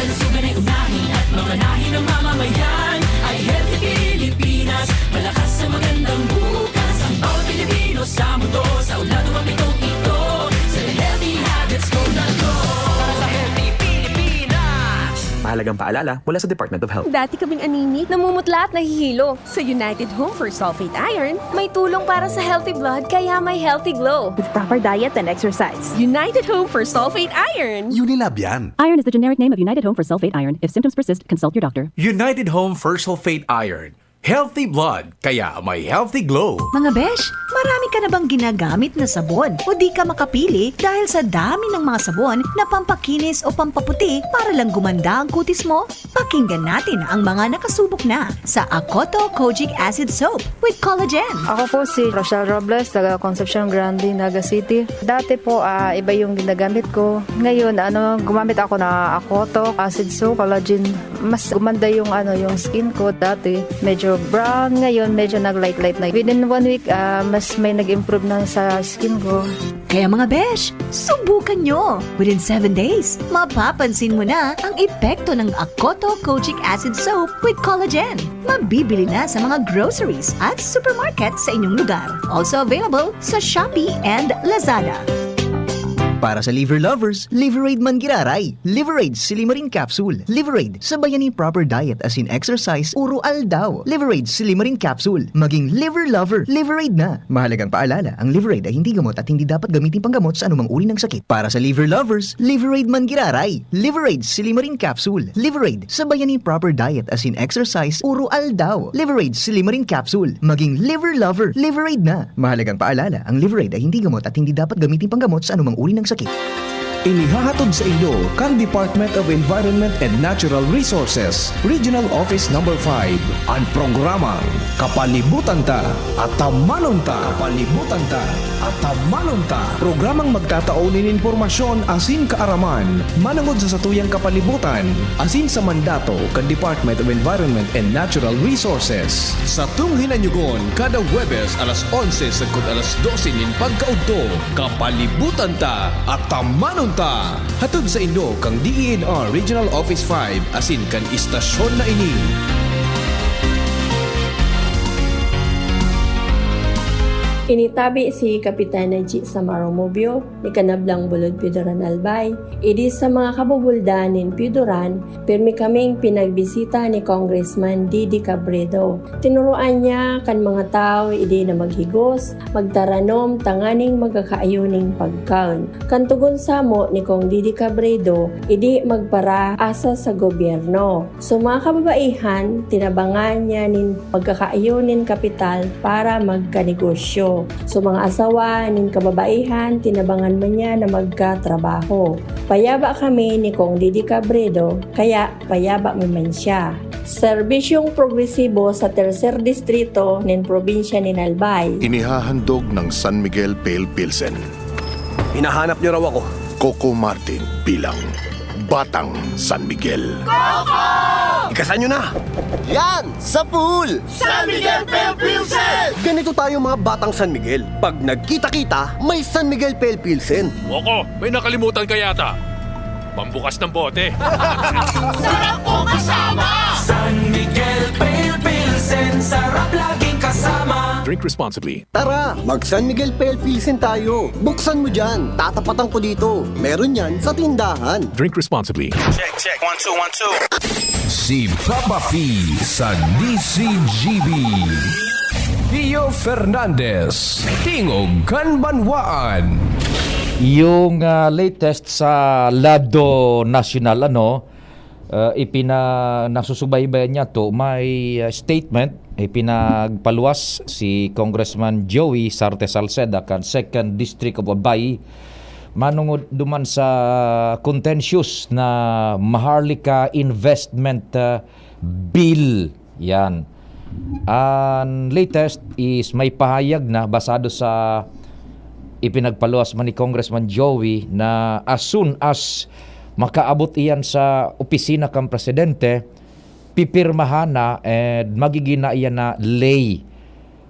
Kalusugan ay unahin at mamanahin ng mamamayan. Ay healthy Pilipinas, malakas sa magandang bukas. Ang bawat Pilipino sa mundo, sa ulado ang pitong ito. Sa healthy habits ko na to. Para sa healthy Pilipinas. Mahalagang paalala mula sa Department of Health. Dati kaming anemic, namumutla at nahihilo. Sa United Home for Sulfate Iron, may tulong para sa healthy blood kaya may healthy glow. With proper diet and exercise. United Home for Sulfate Iron. Unilab yan. Iron is the generic name of United Home for Sulfate Iron. If symptoms persist, consult your doctor. United Home for Sulfate Iron. Healthy blood, kaya may healthy glow. Mga besh, marami ka na bang ginagamit na sabon o di ka makapili dahil sa dami ng mga sabon na pampakinis o pampaputi para lang gumanda ang kutis mo? Pakinggan natin ang mga nakasubok na sa Akoto Kojic Acid Soap with Collagen. Ako po si Rochelle Robles, taga Concepcion Grande, Naga City. Dati po, ah, iba yung ginagamit ko. Ngayon, ano, gumamit ako na Akoto Acid Soap, Collagen. Mas gumanda yung, ano, yung skin ko. Dati, medyo brown. Ngayon, medyo nag-light-light na. Within one week, ah, mas may nag-improve na sa skin ko. Kaya mga besh, subukan nyo! Within seven days, mapapansin mo na ang epekto ng Akoto Kojic Acid Soap with Collagen. Mabibili na sa mga groceries at supermarket sa inyong lugar. Also available sa Shopee and Lazada. Para sa liver lovers, Liverade man giraray. Liverade Silimarin Capsule. Liverade, sabayan ni proper diet asin exercise, uro aldaw. Liverade Silimarin Capsule. Maging liver lover. Liverade na. Mahalagang paalala, ang Liverade ay hindi gamot at hindi dapat gamitin panggamot sa anumang uri ng sakit. Para sa liver lovers, Liverade man giraray. Liverade Silimarin Capsule. Liverade, sabayan ni proper diet asin exercise, uro aldaw. Liverade Silimarin Capsule. Maging liver lover. Liverade na. Mahalagang paalala, ang Liverade ay hindi gamot at hindi dapat gamitin panggamot sa anumang uri ng sakit. Inihahatod sa inyo kan Department of Environment and Natural Resources, Regional Office Number five, an programang Kapalibutan Ta, Atamanon Ta. Kapalibutan Ta, Atamanon Ta. Programang magtatao nin impormasyon asin kaaraman manongod sa satuyang kapalibutan asin sa mandato kan Department of Environment and Natural Resources. Satong hinanyugon kada Huwebes alas onse sagkod alas dose nin pagkaudto. Kapalibutan Ta, Atamanon Ta! Hatod sa inyo kan DENR Regional Office five asin kan istasyon na ini. Initabi si Kapitan Najee Samaro Mubio ni Kanablang Bulod Piodoran Albay, idi sa mga kabubuldan nin Piodoran, pirmi kaming pinagbisita ni Congressman Didi Cabredo. Tinuroan niya kan mga tawo idi na maghigos, magtaranom tanganing magkakaayo nin pagkaon. Kan tugon samo ni Cong Didi Cabredo, idi magparaasa sa gobyerno. So mga kababaihan, tinabangan niya nin pagkakaayo nin kapital para magkanegosyo. So mga asawa nin kababaihan, tinabangan man niya na magkatrabaho. Payaba kami ni Cong Didi Cabredo, kaya payaba mi man siya. Serbisyong progresibo sa terser distrito nin probinsya nin Albay. Inihahandog ng San Miguel Pale Pilsen. Hinahanap niyo raw ako. Coco Martin bilang Batang San Miguel. Ikasan nyo na! Yan! Sa pool! San Miguel Pale Pilsen! Ganito tayo, mga Batang San Miguel. Pag nagkita-kita, may San Miguel Pale Pilsen. Woko, may nakalimutan ka yata. Pambukas ng bote. Sarap ko kasama! San Miguel Pale Pilsen, sarap laging kasama. Drink responsibly. Tara, mag San Miguel Pale Pilsen tayo. Buksan mo dyan. Tatapatan ko dito. Meron yan sa tindahan. Drink responsibly. Check, check. One, two, one, two. Si Papa P sa D C G B. Pio Fernandez, Tingog kan Banwaan. Yung, ah, latest sa lado nasyonal, ano, ah, ipina-, nasusubaybayan niya to, may, ah, statement, ipinagpaluwas si Congressman Joey Sarte Salceda kan Second District of Albay, manungod duman sa contentious na Maharlika Investment, ah, Bill. Yan. Ang latest is may pahayag na basado sa ipinagpaluwas man ni Congressman Joey na as soon as makaabot iyan sa opisina kan presidente, pipirmahan na and magiging na iyan na lei.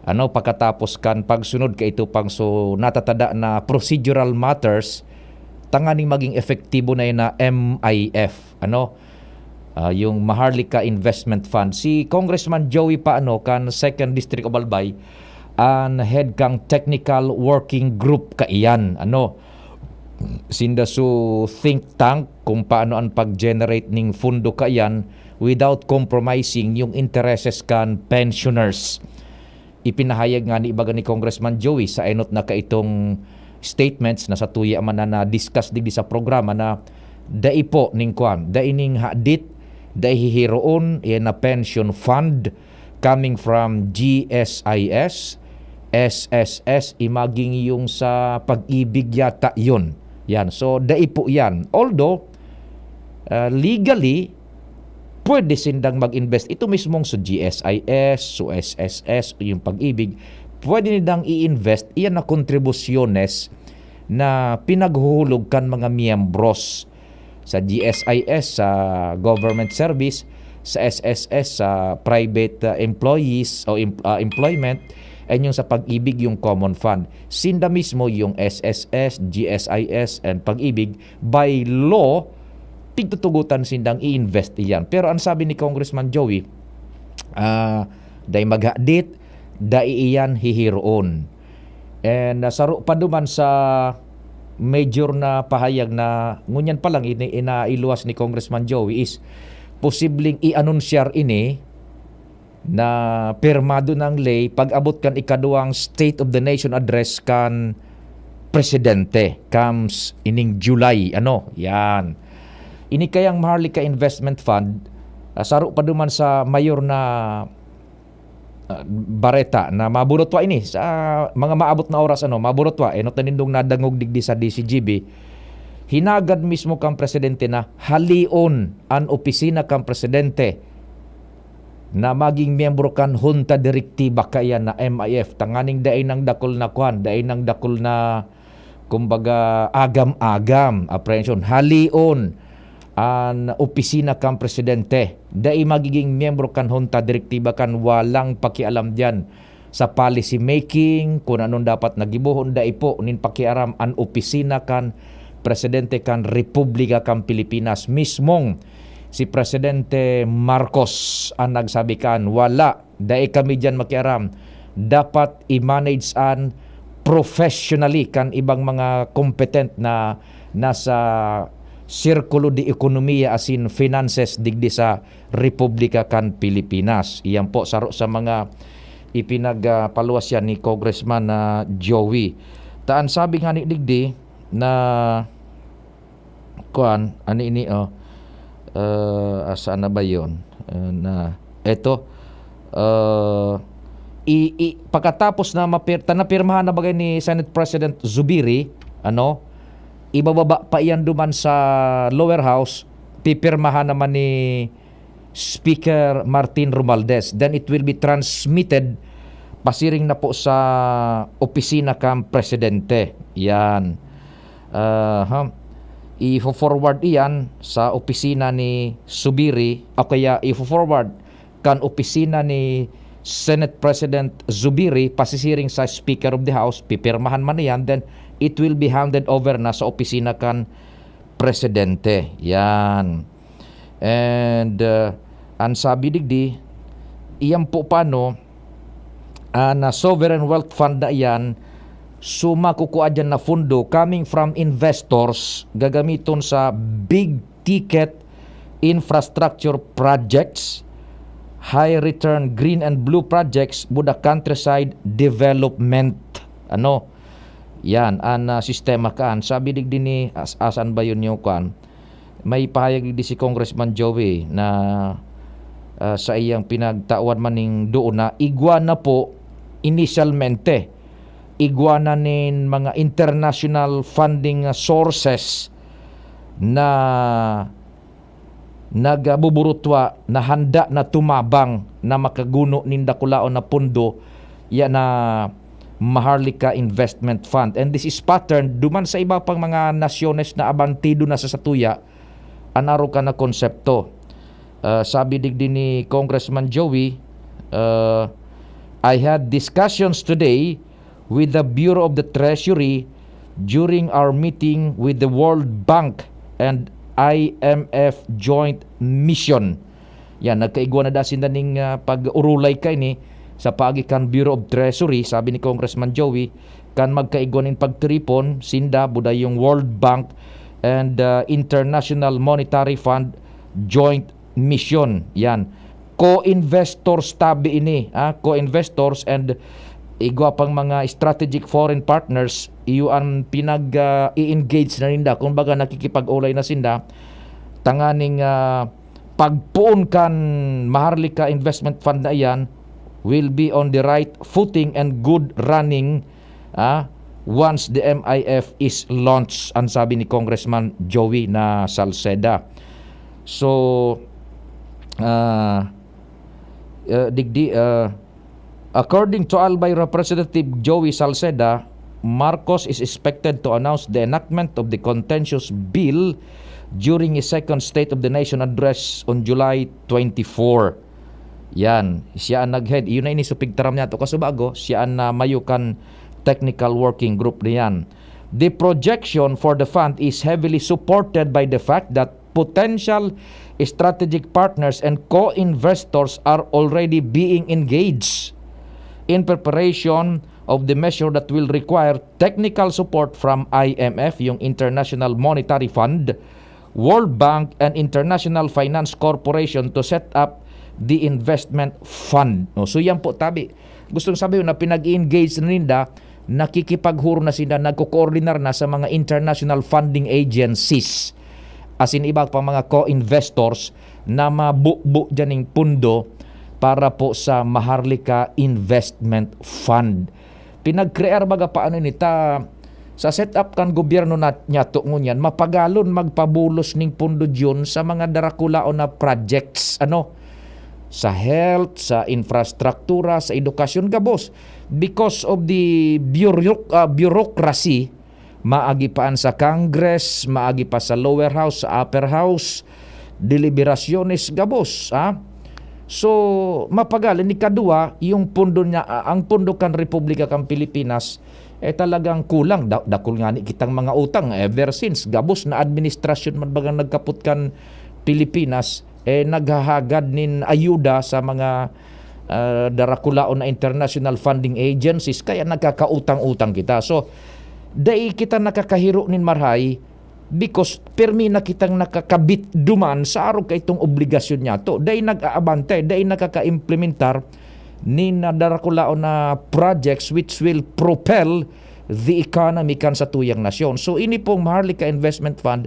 Ano, pagkatapos kan pagsunod kaito pang so natatada na procedural matters, tanganing maging epektibo na iyan na M I F. Ano? Ah, yung Maharlika Investment Fund. Si Congressman Joey Paano kan Second District of Albay, an head kan technical working group kaiyan. Ano? Sinda su think tank kung paano an pag-generate ning fundo kaiyan without compromising yung intereses kan pensioners. Ipinahayag ngani ibaga ni Congressman Joey sa enot na kaitong statements na satuya man na na-discuss digdi sa programa na dai po ning kwan, dai ning hadit, dai hihiroon, yan na pension fund coming from G S I S, S S S, imaging yung sa Pag-ibig yata yun. Yan. So, dai po yan. Although, ah, legally, pwede sindang mag-invest. Ito mismong sa G S I S, sa S S S, yung Pag-ibig, pwede nindang i-invest iyan na kontribusyones na pinaghuhulog kan mga miyembros sa G S I S, sa government service, sa S S S, sa private, uh, employees o em-, uh, employment, and yung sa Pag-ibig, yung common fund. Sinda mismo, yung S S S, G S I S, and Pag-ibig, by law, tigtutugotan sindang i-invest iyan. Pero ang sabi ni Congressman Joey, ah, dai maghadit, dai iyan hihiroon. And, ah, saro pa duman sa major na pahayag na ngunyan pa lang ini-, inailuwas ni Congressman Joey is posibleng i-anunsyar ini na pirmado ng lei pag-abot kan ikaduwang State of the Nation Address kan Presidente, comes ining July, ano, yan. Ini kayang Maharlika Investment Fund, ah, saro pa duman sa mayor na, ah, bareta na maburutwa ini sa mga maabot na oras, ano, maburutwa, enot na nindong nadangog digdi sa D C G B. Hinagad mismo kang presidente na halion an opisina kang presidente na maging miyembro kan Junta Direktiba kaiyan na M I F, tanganing dai nang dakul na kwan, dai nang dakul na, kumbaga, agam-agam, apprehension. Halion an opisina kan presidente. Dai magiging miyembro kan Junta Direktiba kan walang pakialam diyan sa policy making, kun anon dapat na gibohon, dai po nin pakiaram an opisina kan presidente kan Republika kan Pilipinas. Mismong si Presidente Marcos an nagsabi kan, "Wala, dai kami diyan makiaram. Dapat i-manage an professionally kan ibang mga competent na nasa sirkulo de ekonomiya asin finances digdi sa Republika kan Pilipinas." Iyan po, saro sa mga ipinagpaluwas yan ni Congressman, ah, Joey. Ta an sabi ngani digdi na, kuan, ano ini, oh, ah, saan na ba yun? Ah, na, eto, ah, i, i, pagkatapos na mapir-, ta napirmahan na bagay ni Senate President Zubiri, ano, ibababa pa iyan duman sa lower house, pipirmahan naman ni Speaker Martin Romualdez. Then it will be transmitted pasiring na po sa opisina kan presidente. Yan. Aha. ifo-forward iyan sa opisina ni Zubiri, o kaya ifo-forward kan opisina ni Senate President Zubiri pasisiring sa Speaker of the House, pipirmahan man iyan, then it will be handed over na sa opisina kan Presidente. Yan. And, uh, ang sabi digdi, iyan po paano, ah, na sovereign wealth fund na iyan, so makukua diyan na pundo coming from investors, gagamiton sa big ticket infrastructure projects, high return green and blue projects with the countryside development. Ano? Yan, ang, ah, sistema kaan. Sabi digdi ni, as-, asan ba yun yung kuan? May pahayag digdi si Congressman Joey na, ah, sa iyang pinagtawan man ning doon na igwa na po inisyalmente, igwa na nin mga international funding, ah, sources na nagbuburutwa, na handa na tumabang na makaguno nin dakulaon na pundo, yan na Maharlika Investment Fund. And this is patterned duman sa iba pang mga nasyones na abantido na sa satuya an arog kan na konsepto. Ah, sabi digdi ni Congressman Joey, ah, "I had discussions today with the Bureau of the Treasury during our meeting with the World Bank and I M F Joint Mission." Yan, nagkaigwa na da sinda ning, ah, pag-urulay kaini sa paagi kan Bureau of Treasury, sabi ni Congressman Joey, kan magkaigwa nin pagtiripon sinda, buday yung World Bank and, ah, International Monetary Fund Joint Mission. Yan. Co-investors tabi ini, ah, co-investors and igwa pang mga strategic foreign partners, iyo ang pinag, ah, i-engage na ninda, kumbaga nakikipag-ulay na sinda, tanganing, ah, pagpoon kan Maharlika Investment Fund na iyan will be on the right footing and good running, ah, once the M I F is launched, ang sabi ni Congressman Joey na Salceda. So, ah, ah, digdi, ah, according to Albay Representative Joey Salceda, Marcos is expected to announce the enactment of the contentious bill during his second State of the Nation address on July twenty-four. Yan, siya ang nag-head. Iyon na ini so pigtaram niya to kasubago, siya ang, ah, mayo kan technical working group niyan. The projection for the fund is heavily supported by the fact that potential strategic partners and co-investors are already being engaged in preparation of the measure that will require technical support from I M F, yung International Monetary Fund, World Bank, and International Finance Corporation to set up the investment fund. No, so yan po, tabi. Gustong sabihin na pinag-i-engage na ninda, nakikipaghuro na sila, nagko-coordinar na sa mga international funding agencies, asin iba pang mga co-investors na mabubo dyan ning pundo para po sa Maharlika Investment Fund. Pinag-crear baga pa ano ini ta, sa setup kan gobyerno na, niyato ngunyan, mapagalon magpabulos ning pundo diyon sa mga darakulaon na projects, ano, sa health, sa infrastruktura, sa edukasyon, gabos. Because of the bureauc-, ah, bureaucracy, maagi pa an sa Congress, maagi pa sa lower house, sa upper house, deliberasyones, gabos, ha? So, mapagal, ini kadua, yung pundo niya, ah, ang pundo kan Republika kan Pilipinas, eh, talagang kulang. Da-, dakul ngani kitang mga utang ever since. Gabos na administrasyon man bagang nagkapot kan Pilipinas, eh, naghahagad nin ayuda sa mga, ah, darakulaon na international funding agencies, kaya nagkakautang-utang kita. So, dai kita nakakahiro nin marahay because permi na kitang nakakabit duman sa arog kaitong obligasyon niyato. Dai nag-aabante, dai nakakaimplementar nin, ah, darakulaon na projects which will propel the economy kan satuyang nasyon. So, ini pong Maharlika Investment Fund,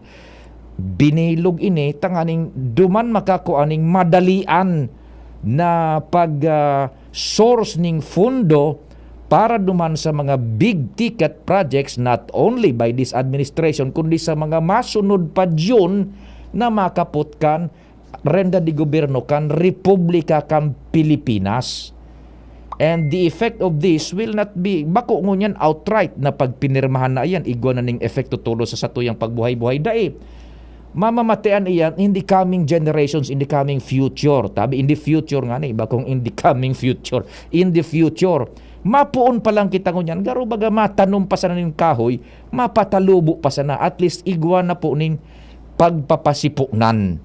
binilog ini tanganing duman makakua ning madalian na pag, ah, source ning fundo para duman sa mga big ticket projects, not only by this administration, kundi sa mga masunod pa diyon na makapot kan renda de gobyerno kan Republika kan Pilipinas. And the effect of this will not be, bako ngunyan outright na pagpinirmahan na iyan, igwa na ning epekto tolos sa satuyang pagbuhay-buhay. Dai, mamamatean iyan in the coming generations, in the coming future. Tabi, in the future nga ni, iba kung in the coming future. In the future, mapuon pa lang kita ngunyan, garo baga matanom pa sana ning kahoy, mapatalubo pa sana, at least igwa na po ning pagpapasipunan.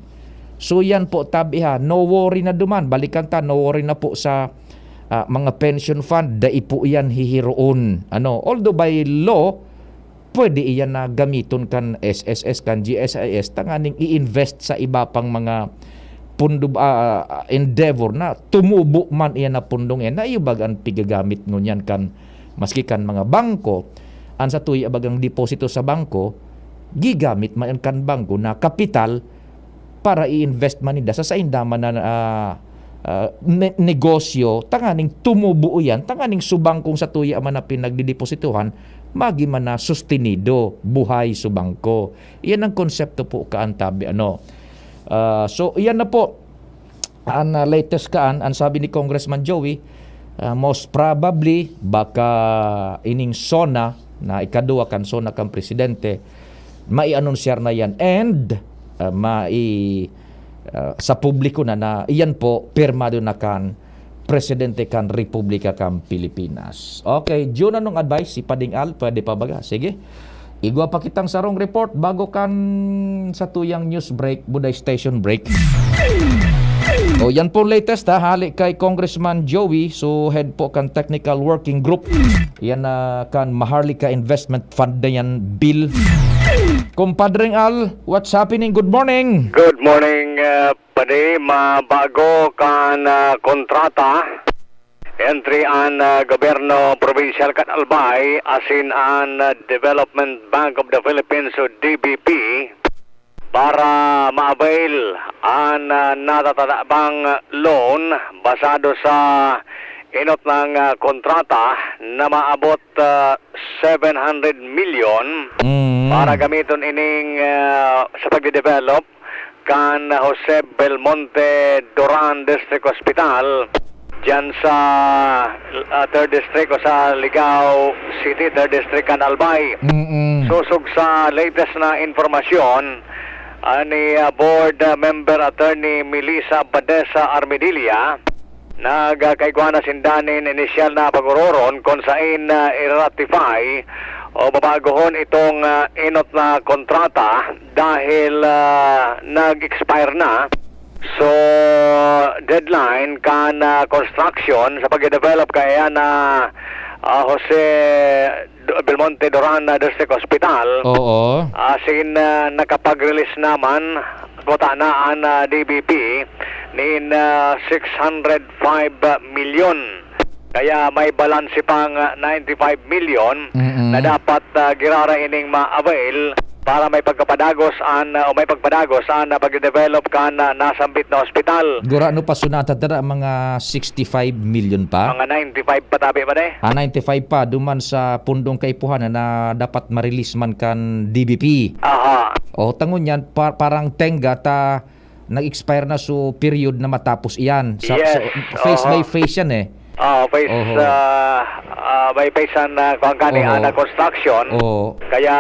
So yan po, tabi ha, no worry na duman. Balikan ta, no worry na po sa ah, mga pension fund, dai po iyan hihiroon. Ano, although by law, pwede iyan na gamiton kan S S S, kan G S I S, tanganing i-invest sa iba pang mga pundo, ah, endeavor na tumubo man iyan na pundong iyan. Na iyo bag ang pigagamit ngunyan kan, maski kan mga bangko, ang sa tuya bagang deposito sa bangko, gigamit man kan bangko na kapital para i-invest man ninda sa sainda man na, ah, ah, ne-, negosyo, tanganing tumubo iyan, tanganing subang kung sa tuya man na pinagdideposituhan, magi man na sustenido, buhay subang ko. Iyan ang konsepto po kaan tabi, ano. Ah, so, iyan na po. Ang, ah, latest kaan, ang sabi ni Congressman Joey, ah, most probably, baka ining SONA, na ikaduwa kan SONA kan presidente, maianunsyar na yan. And, ah, mai-, ah, sa publiko na, na iyan po, pirmado na kan presidente kan Republika kan Pilipinas. Okay, Jun, anong advice? Si Pading Al, pwede pa baga? Sige. Igwa pa kitang sarong report bago kan sa tuyang news break, buday station break. O, yan po latest ha, hali kay Congressman Joey, so head po kan technical working group. Yan na kan Maharlika Investment Fund na yan, Bill. Compadre Al, what's happening? Good morning. Good morning, uh, Padi. Mabago kan, uh, kontrata entry an, ah, gobyerno probinsyal kan Albay asin an, ah, Development Bank of the Philippines o D B P para ma-avail an, ah, natatada bang loan basado sa enot nang, ah, kontrata na maabot, ah, seven hundred million Mm. para gamiton ining, ah, sa pagde-develop kan Jose Belmonte Duran District Hospital, diyan sa, ah, third District o sa Ligao City, third District kan Albay. Mm-mm. Sosog sa latest na impormasyon, ah, ni, ah, Board, ah, Member Attorney Melissa Badesa Armedilla, nagkaigwa na sinda nin inisyal na pag-ororon kun saen, ah, i-ratify o babagohon itong, ah, enot na kontrata dahil, ah, nag-expire na. So, deadline kan, ah, construction sa pag-develop kaya na, ah, Jose Do-, Belmonte Duran na District Hospital. Oo. Asin, ah, nakapag-release naman, kota na an, ah, D B P nin, ah, six hundred five million. Kaya may balanse pang, ah, ninety-five million Mm-mm. na dapat, ah, girara ining ma-avail para may pagkapadagos an, ah, o may pagpadagos an, ah, pagde-develop kan, ah, nasambit na ospital. Gurano pa sunatan ta na mga sixty-five million pa? Mga ninety-five pa tabi pa, de. Ah, ninety-five pa, duman sa pundong kaipuhan na dapat ma-release man kan D B P. Aha. O, tangon yan, pa-, parang tenga ta nag-expire na, so period na matapos iyan. Sa, Yes, sa, phase oho. by phase yan eh. Ah, phase, Oho. ah, ah, by phase an, ah, kuwan ka ni, Oho. ah, na construction. Oo. Kaya,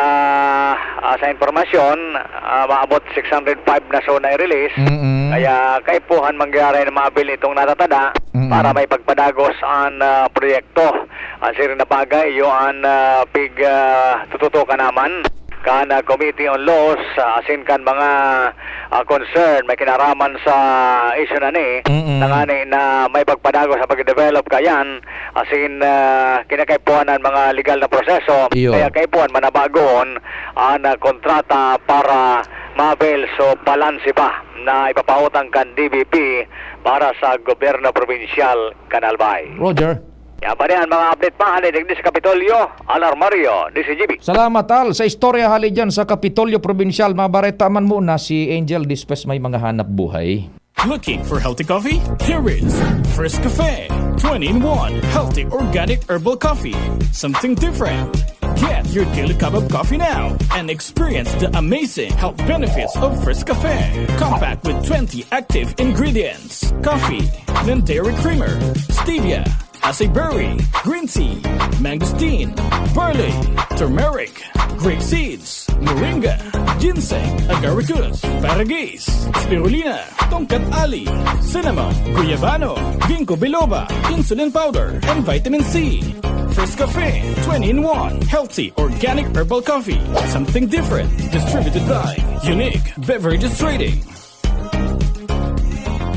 ah, sa impormasyon, ah, maabot six hundred five na so na i-release. Mm-mm. Kaya kaipuhan mangyari na ma-avail itong natatada Mm-mm. para may pagpadagos an, ah, proyekto. Ang siring na bagay, iyo an, ah, pig, ah, tututukan naman kan, ah, Committee on Laws, ah, asin kan mga, ah, concern may kinaraman sa issue na ni, Mm-mm. na ngani na may pagpadagos sa pag-develop kayan, asin, ah, kinakaipuhan ang mga legal na proseso, Iyo. kaya kaipuhan manabagon ang, ah, kontrata para ma-avail so balanse pa na ipapautang kan D B P para sa gobyerno probinsyal kan Albay. Roger. Yan pa rin ang mga update pa, hali digdi sa Kapitolyo, Al Armario, D C G B. Salamat, Al. Sa istorya hali dyan sa Kapitolyo Probinsyal, mabareta man muna si Angel Dispes may mga hanap buhay. Looking for healthy coffee? Here is First Cafe, twenty-in-one healthy organic herbal coffee. Something different. Get your daily cup of coffee now and experience the amazing health benefits of First Cafe. Compact with twenty active ingredients. Coffee, then dairy creamer, stevia, Acai berry, green tea, mangosteen, barley, turmeric, grape seeds, moringa, ginseng, agaricus, paragis, spirulina, tongkat ali, cinnamon, guyabano, ginkgo biloba, insulin powder, and vitamin C. First Cafe, twenty-in-one, healthy organic herbal coffee. Something different. Distributed by Unique Beverages Trading.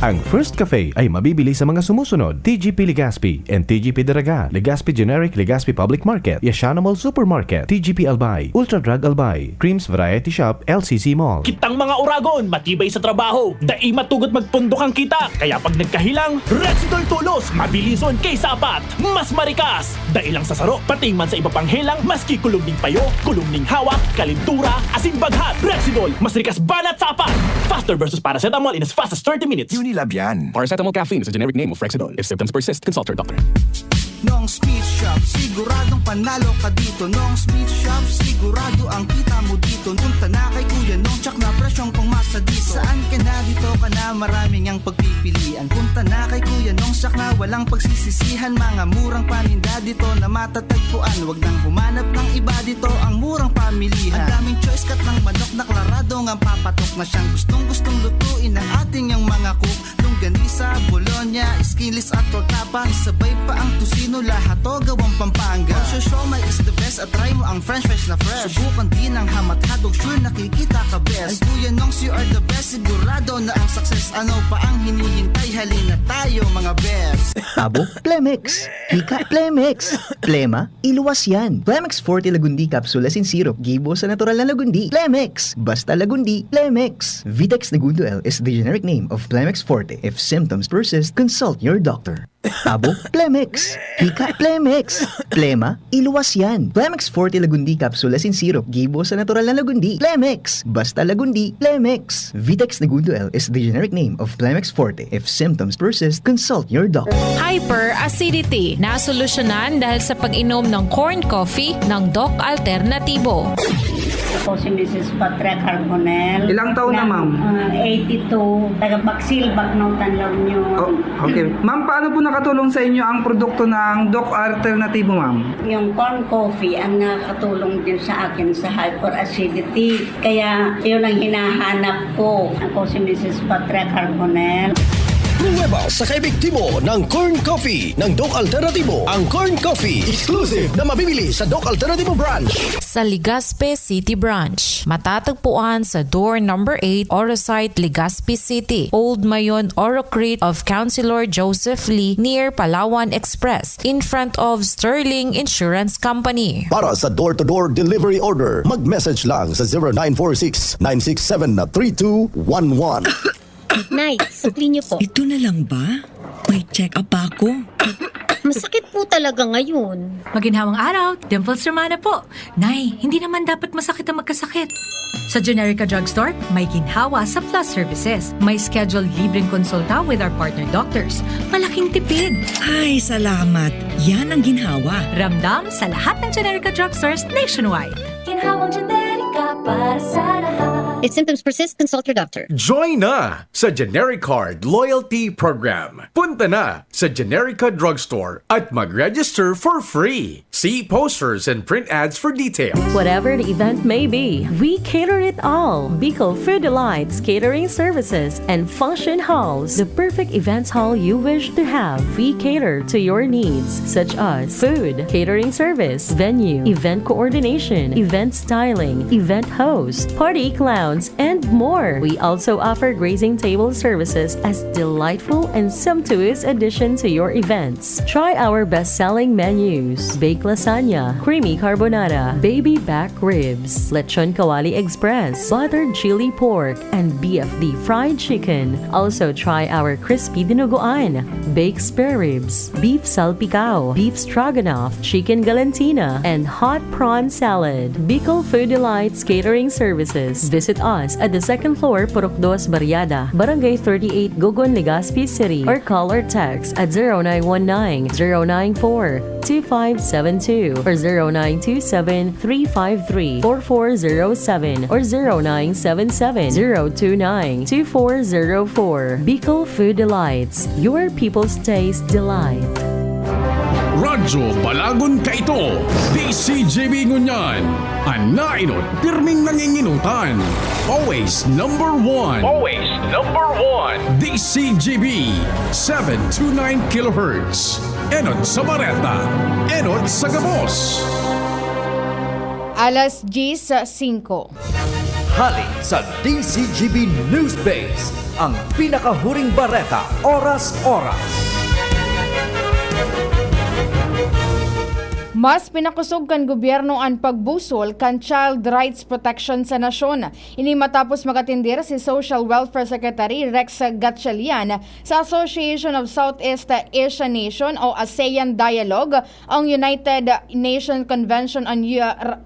Ang First Cafe ay mabibili sa mga sumusunod: T G P Legazpi and T G P Daraga, Legazpi Generic, Legazpi Public Market, Yashano Mall Supermarket, T G P Albay, Ultra Drug Albay, Creams Variety Shop, L C C Mall. Kitang mga oragon, matibay sa trabaho, dai matugot magpundok ang kita. Kaya pag nagkahelang, Rexidol Tulos, mabilison kay sapat, mas marikas. Dai lang sa saro, pati man sa iba pang helang, maski kulog ning payo, kulog ning hawak, kalintura, asin baghat. Rexidol, mas rikas banat sa apat. Faster versus paracetamol in as fast as thirty minutes. Unilab yan. Paracetamol caffeine is a generic name of Rexidol. If symptoms persist, consult your doctor. Nong's Meat Shop, siguradong panalo ka dito. Nong's Meat Shop, sigurado ang kita mo dito. Punta na kay Kuya Nong, tsak na presyong pangmasa dito. Saan ka na, dito ka na, maraming ang pagpipilian. Punta na kay Kuya Nong, tsak na walang pagsisisihan. Mga murang paninda dito na matatagpuan. Wag nang humanap ng iba dito, ang murang pamilihan. Ang daming choice, kat ng manok na klarado ngang papatok na siyang gustong-gustong lutuin ng ating yang mga cook. Longganisa, bologna, skinless at tortapa, sabay pa ang tocino, lahat to gawang Pampanga. Ang siomai is the best at try mo ang french fries na fresh. Subukan din ang ham at hotdog, sure nakikita ka best. Ang Kuya Nongs, you are the best, sigurado na ang success. Ano pa ang hinihintay? Halina tayo, mga best. Abo, Plemex. Hika, Plemex. Plema, iluwas yan. Plemex Forte Lagundi Capsule asin Syrup, gibo sa natural na Lagundi. Plemex. Basta Lagundi, Plemex. Vitex Negundo L is the generic name of Plemex Forte. If symptoms persist, consult your doctor. Abo, Plemex. Hika, Plemex. Plema, iluwas yan. Plemex Forte Lagundi Capsule asin Syrup, gibo sa natural na Lagundi. Plemex. Basta Lagundi, Plemex. Vitex Negundo L is the generic name of Plemex Forte. If symptoms persist, consult your doctor. Hyperacidity, nasolusyonan dahil sa pag-inom ng corn coffee ng Doc Alternatibo. Ako si Missus Patria Carbonel. Ilang taon na, ma'am? Ah, eighty-two. Taga Baksil, Bacnotan, La Union. Oh, okay. Ma'am, paano po nakatulong sa inyo ang produkto ng Doc Alternatibo, ma'am? Yung corn coffee ang nakakatulong din sa akin sa hyperacidity. Kaya yun ang hinahanap ko. Ako si Missus Patria Carbonel. Pruweba sa kaepektibo ng Corn Coffee ng Doc Alternatibo. Ang Corn Coffee, exclusive na mabibili sa Doc Alternatibo Branch. Sa Legazpi City Branch. Matatagpuan sa door number eight, Oro Site, Legazpi City, Old Mayon, Oro Crete of Councilor Joseph Lee, near Palawan Express, in front of Sterling Insurance Company. Para sa door-to-door delivery order, mag-message lang sa zero nine four six, nine six seven, three two one one. Nay, sukli niyo po. Ito na lang ba? May check-up pa ako. Masakit po talaga ngayon. Maginhawang araw, Dimples Romana po. Nay, hindi naman dapat masakit ang magkasakit. Sa Generica Drugstore, may ginhawa sa Plus Services. May scheduled libreng konsulta with our partner doctors. Malaking tipid! Ay, salamat. Yan ang ginhawa. Ramdam sa lahat ng Generica Drugstores nationwide. Ginhawang Generica para sa lahat. If symptoms persist, consult your doctor. Join na sa Genericard Loyalty Program. Punta na sa Generica Drugstore at mag-register for free. See posters and print ads for details. Whatever the event may be, we cater it all. Bicol Food Delights Catering Services and Function Halls, the perfect events hall you wish to have. We cater to your needs, such as food, catering service, venue, event coordination, event styling, event host, party clowns, and more. We also offer grazing table services as delightful and sumptuous addition to your events. Try our best-selling menus: baked lasagna, creamy carbonara, baby back ribs, lechon kawali express, buttered chili pork, and B F D fried chicken. Also try our crispy dinuguan, baked spare ribs, beef salpicao, beef stroganoff, chicken galantina, and hot prawn salad. Bicol Food Delights Catering Services. Visit us at the second floor, Purok Dos Barriada, Barangay thirty-eight, Gogon, Legazpi City, or call or text at zero nine one nine, zero nine four, two five seven two or zero nine two seven, three five three, four four zero seven or zero nine seven seven, zero two nine, two four zero four. Bicol Food Delights, your people's taste delight. Radyo Balagon kaito, D C G B ngunyan. An nainot, pirming nanginginutan. Always number one. Always number one. D C G B, seven two nine kilohertz. Enot sa bareta, enot sa gabos. Alas diyes singko. Hali sa D C G B News Base, ang pinakahuring bareta, oras-oras. Mas pinakosog kan gobyerno an pagbusol kan child rights protection sa nasyon. Ini matapos mag-atendir si Social Welfare Secretary Rex Gatchalian sa Association of Southeast Asian Nation o ASEAN Dialogue, ang United Nations Convention on,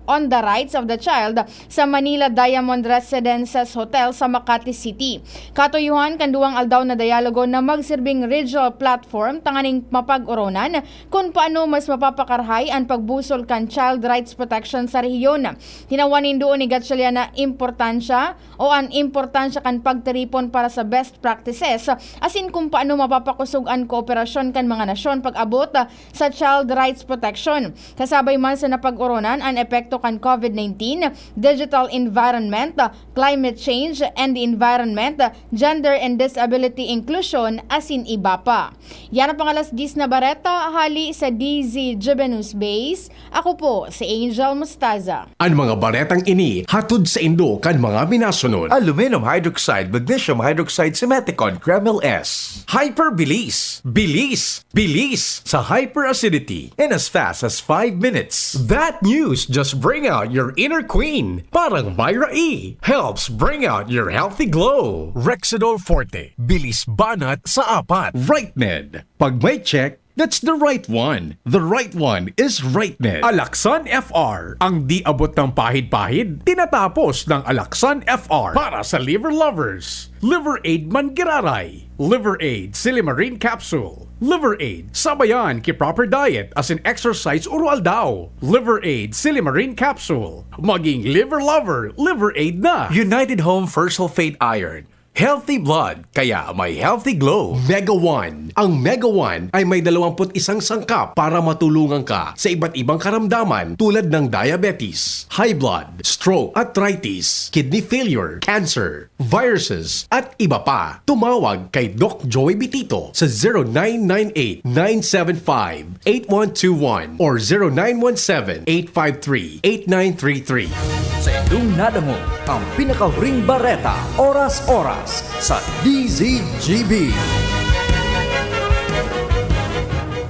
on the Rights of the Child sa Manila Diamond Residences Hotel sa Makati City. Katuyuhan kan duwang aldaw na dialogo na magsirbing regional platform tanganing mapag-oronan kun paano mas mapapakarahay an pagbusol kan child rights protection sa rehiyon. Tinawan nin duon ni Gatchalian na importansya o an importansya kan pagtiripon para sa best practices asin kung paano mapapakosog an kooperasyon kan mga nasyon pag-abot sa child rights protection. Kasabay man sa napag-oronan an epekto kan COVID nineteen, digital environment, climate change and the environment, gender and disability inclusion, asin iba pa. Yan ang pangalas diyes na bareta hali sa D Z Juvenus Base. Ako po si Angel Mostaza. An mga baretang ini hatod sa indo kan mga minasunod. Aluminum hydroxide, magnesium hydroxide, simeticone, Kremil S. Hyperbilis. Bilis. Bilis sa hyperacidity in as fast as five minutes. That news just bring out your inner queen. Parang Myra E. Helps bring out your healthy glow. Rexidol Forte. Bilis banat sa apat. Right Med. Pag may check, that's the right one. The right one is Right Med. Alaxan F R. Ang di abot ng pahid-pahid, tinatapos ng Alaxan F R. Para sa liver lovers, Liver Aid Manggiraray. Liver Aid Silimarin Capsule. Liver Aid, sabayan ki proper diet asin exercise uro-aldaw. Liver Aid Silimarin Capsule. Maging liver lover, Liver Aid na. United Home Fersulfate Iron. Healthy blood, kaya may healthy glow. Mega One. Ang Mega One ay may dalawampu't isang sangkap para matulungan ka sa iba't ibang karamdaman tulad ng diabetes, high blood, stroke, arthritis, kidney failure, cancer, viruses, at iba pa. Tumawag kay Doc Joey Bitito sa zero nine nine eight, nine seven five, eight one two one or zero nine one seven, eight five three, eight nine three three. Sa indong nadangog, ang pinakahuring bareta, oras-oras, sa D Z G B.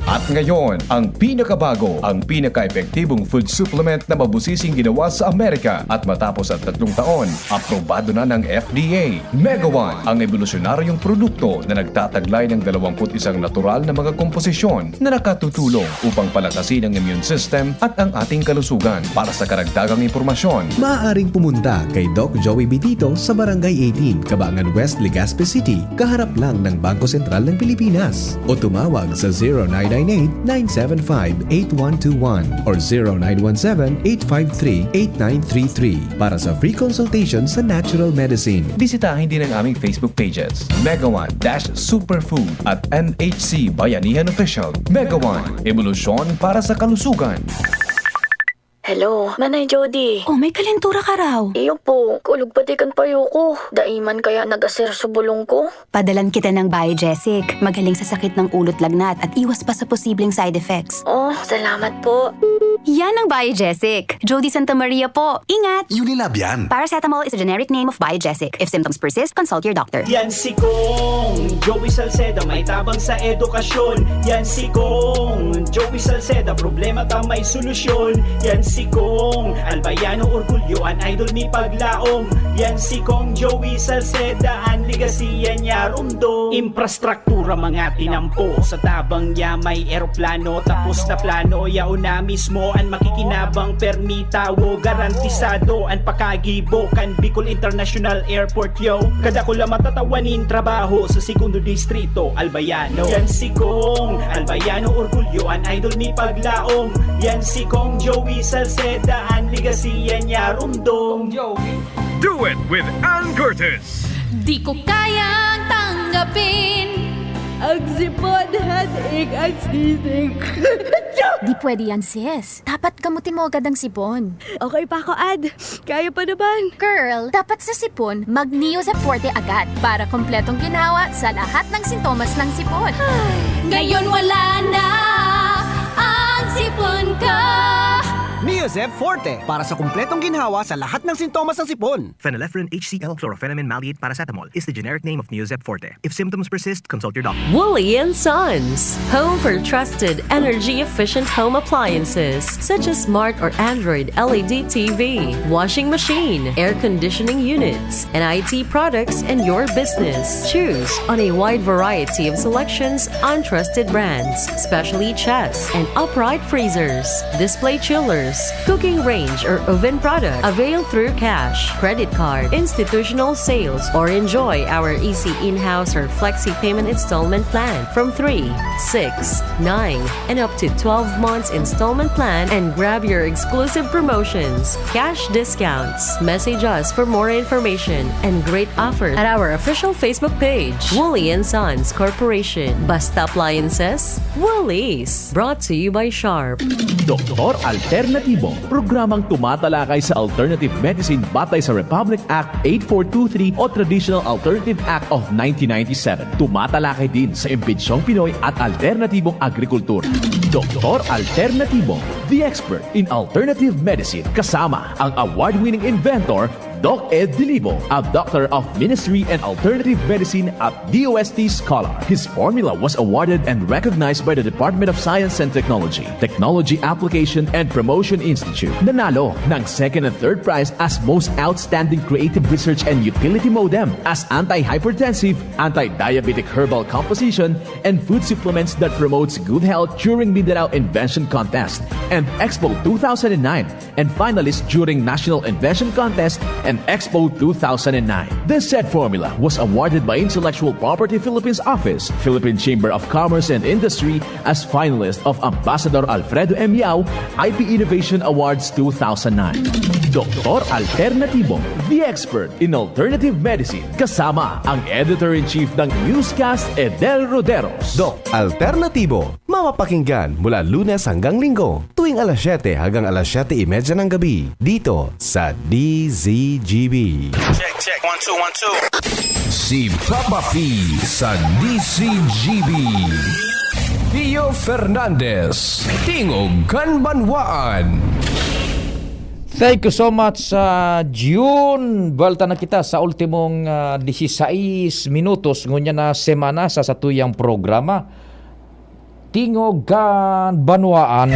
At ngayon, ang pinakabago, ang pinaka-epektibong food supplement na mabusising ginawa sa Amerika at matapos ang tatlong taon, aprobado na ng F D A. Mega One, ang ebolusyonaryong produkto na nagtataglay ng dalawampu't isang natural na mga komposisyon na nakatutulong upang palakasin ang immune system at ang ating kalusugan. Para sa karagdagang impormasyon, maaaring pumunta kay Doc Joey Bitito sa Barangay eighteen, Cabangan West, Legazpi City, kaharap lang ng Bangko Sentral ng Pilipinas. O tumawag sa zero nine nine eight, nine seven five, eight one two one or zero nine one seven, eight five three, eight nine three three para sa free consultation sa natural medicine. Bisitahin din ang aming Facebook pages, Mega One dash Superfood at N H C Bayanihan Official. Mega One, ebolusyon para sa kalusugan. Hello, Manay Jody. Oh, may kalentura ka raw. Iyo po, kulog pati kan payo ko. Dai man kaya nag-aser sa bulong ko. Padalan kita ng Biogesic. Magaling sa sakit ng ulo't lagnat at iwas pa sa posibleng side effects. Oh, salamat po. Yan ang Biogesic. Jody Santa Maria po. Ingat! Unilab yan. Paracetamol is a generic name of Biogesic. If symptoms persist, consult your doctor. Yan si Kong Joey Salceda, may tabang sa edukasyon. Yan si Kong Joey Salceda, problema ta may solusyon. Yan si Kong Albayano, orgulyo an idol mi paglaom. Yan si Kong Joey Salceda, an legacy yan niya rumdom. Infrastructure Pura mga tinampo sa tabang niya may eroplano. Tapos na plano, yaon na mismo an makikinabang. Permi tawo, garantisado an pakagibo kan Bicol International Airport, yo. Kadakula matatawa nin trabaho sa Segundo Distrito, Albayano. Yan si Kong Albayano, orgulyo an idol mi paglaom. Yan si Kong Joey Salceda, an legacy yan niya rumdom. Do it with Ann Curtis. Di ko kayang tanggapin. Ang sipon, headache, ang sisig. Di pwede yan, sis. Dapat gamutin mo agad ang sipon. Okay pa ako, Ad. Kaya pa naman. Girl, dapat sa sipon, mag Neozep Forte agad para kompletong ginhawa sa lahat ng sintomas ng sipon. Ngayon wala na ang sipon ko. Neozep Forte para sa kumpletong ginhawa sa lahat ng sintomas ng sipon. Phenylephrine H C L, chlorphenamine maleate paracetamol is the generic name of Neozep Forte. If symptoms persist, consult your doctor. Woolly and Sons, home for trusted, energy-efficient home appliances such as smart or Android L E D T V, washing machine, air conditioning units, and I T products in your business. Choose on a wide variety of selections on trusted brands, specially chests and upright freezers, display chillers, cooking range or oven product. Avail through cash, credit card, institutional sales, or enjoy our easy in-house or flexi payment installment plan from three, six, nine, and up to twelve months installment plan and grab your exclusive promotions, cash discounts. Message us for more information and great offers at our official Facebook page, Woolly and Sons Corporation. Basta appliances, Woolies. Brought to you by Sharp. Doktor Alternatibo, programang tumatalakay sa alternative medicine batay sa Republic Act eight four two three o Traditional Alternative Act of nineteen ninety-seven. Tumatalakay din sa imbensyong Pinoy at alternatibong agrikultura. Doktor Alternatibo, the expert in alternative medicine, kasama ang award-winning inventor Doc Ed Dilibo, a Doctor of Ministry and Alternative Medicine at D O S T Scholar. His formula was awarded and recognized by the Department of Science and Technology, Technology Application and Promotion Institute. Nanalo ng second and third prize as Most Outstanding Creative Research and Utility MODEM as anti-hypertensive, anti-diabetic herbal composition, and food supplements that promotes good health during Mindanao Invention Contest and Expo two thousand nine, and finalist during National Invention Contest and Expo two thousand nine. The said formula was awarded by Intellectual Property Philippines Office, Philippine Chamber of Commerce and Industry as finalist of Ambassador Alfredo M. Yao I P Innovation Awards two thousand nine. Doktor Alternatibo, the expert in alternative medicine, kasama ang editor-in-chief ng newscast, Edel Roderos. Doc Alternatibo, mapapakinggan mula Lunes hanggang Linggo, tuwing alas siyete hanggang alas siyete y media ng gabi, dito sa D Z G B. Check, check. One, two, one, two. Si Papa P sa D Z G B. Pio Fernandez, Tingog kan Banwaan. Thank you so much, uh, June. Buwelta na kita sa ultimong, ah, dieciséis minutos ngunyan na semana sa satuyang programa. Tingog kan Banwaan.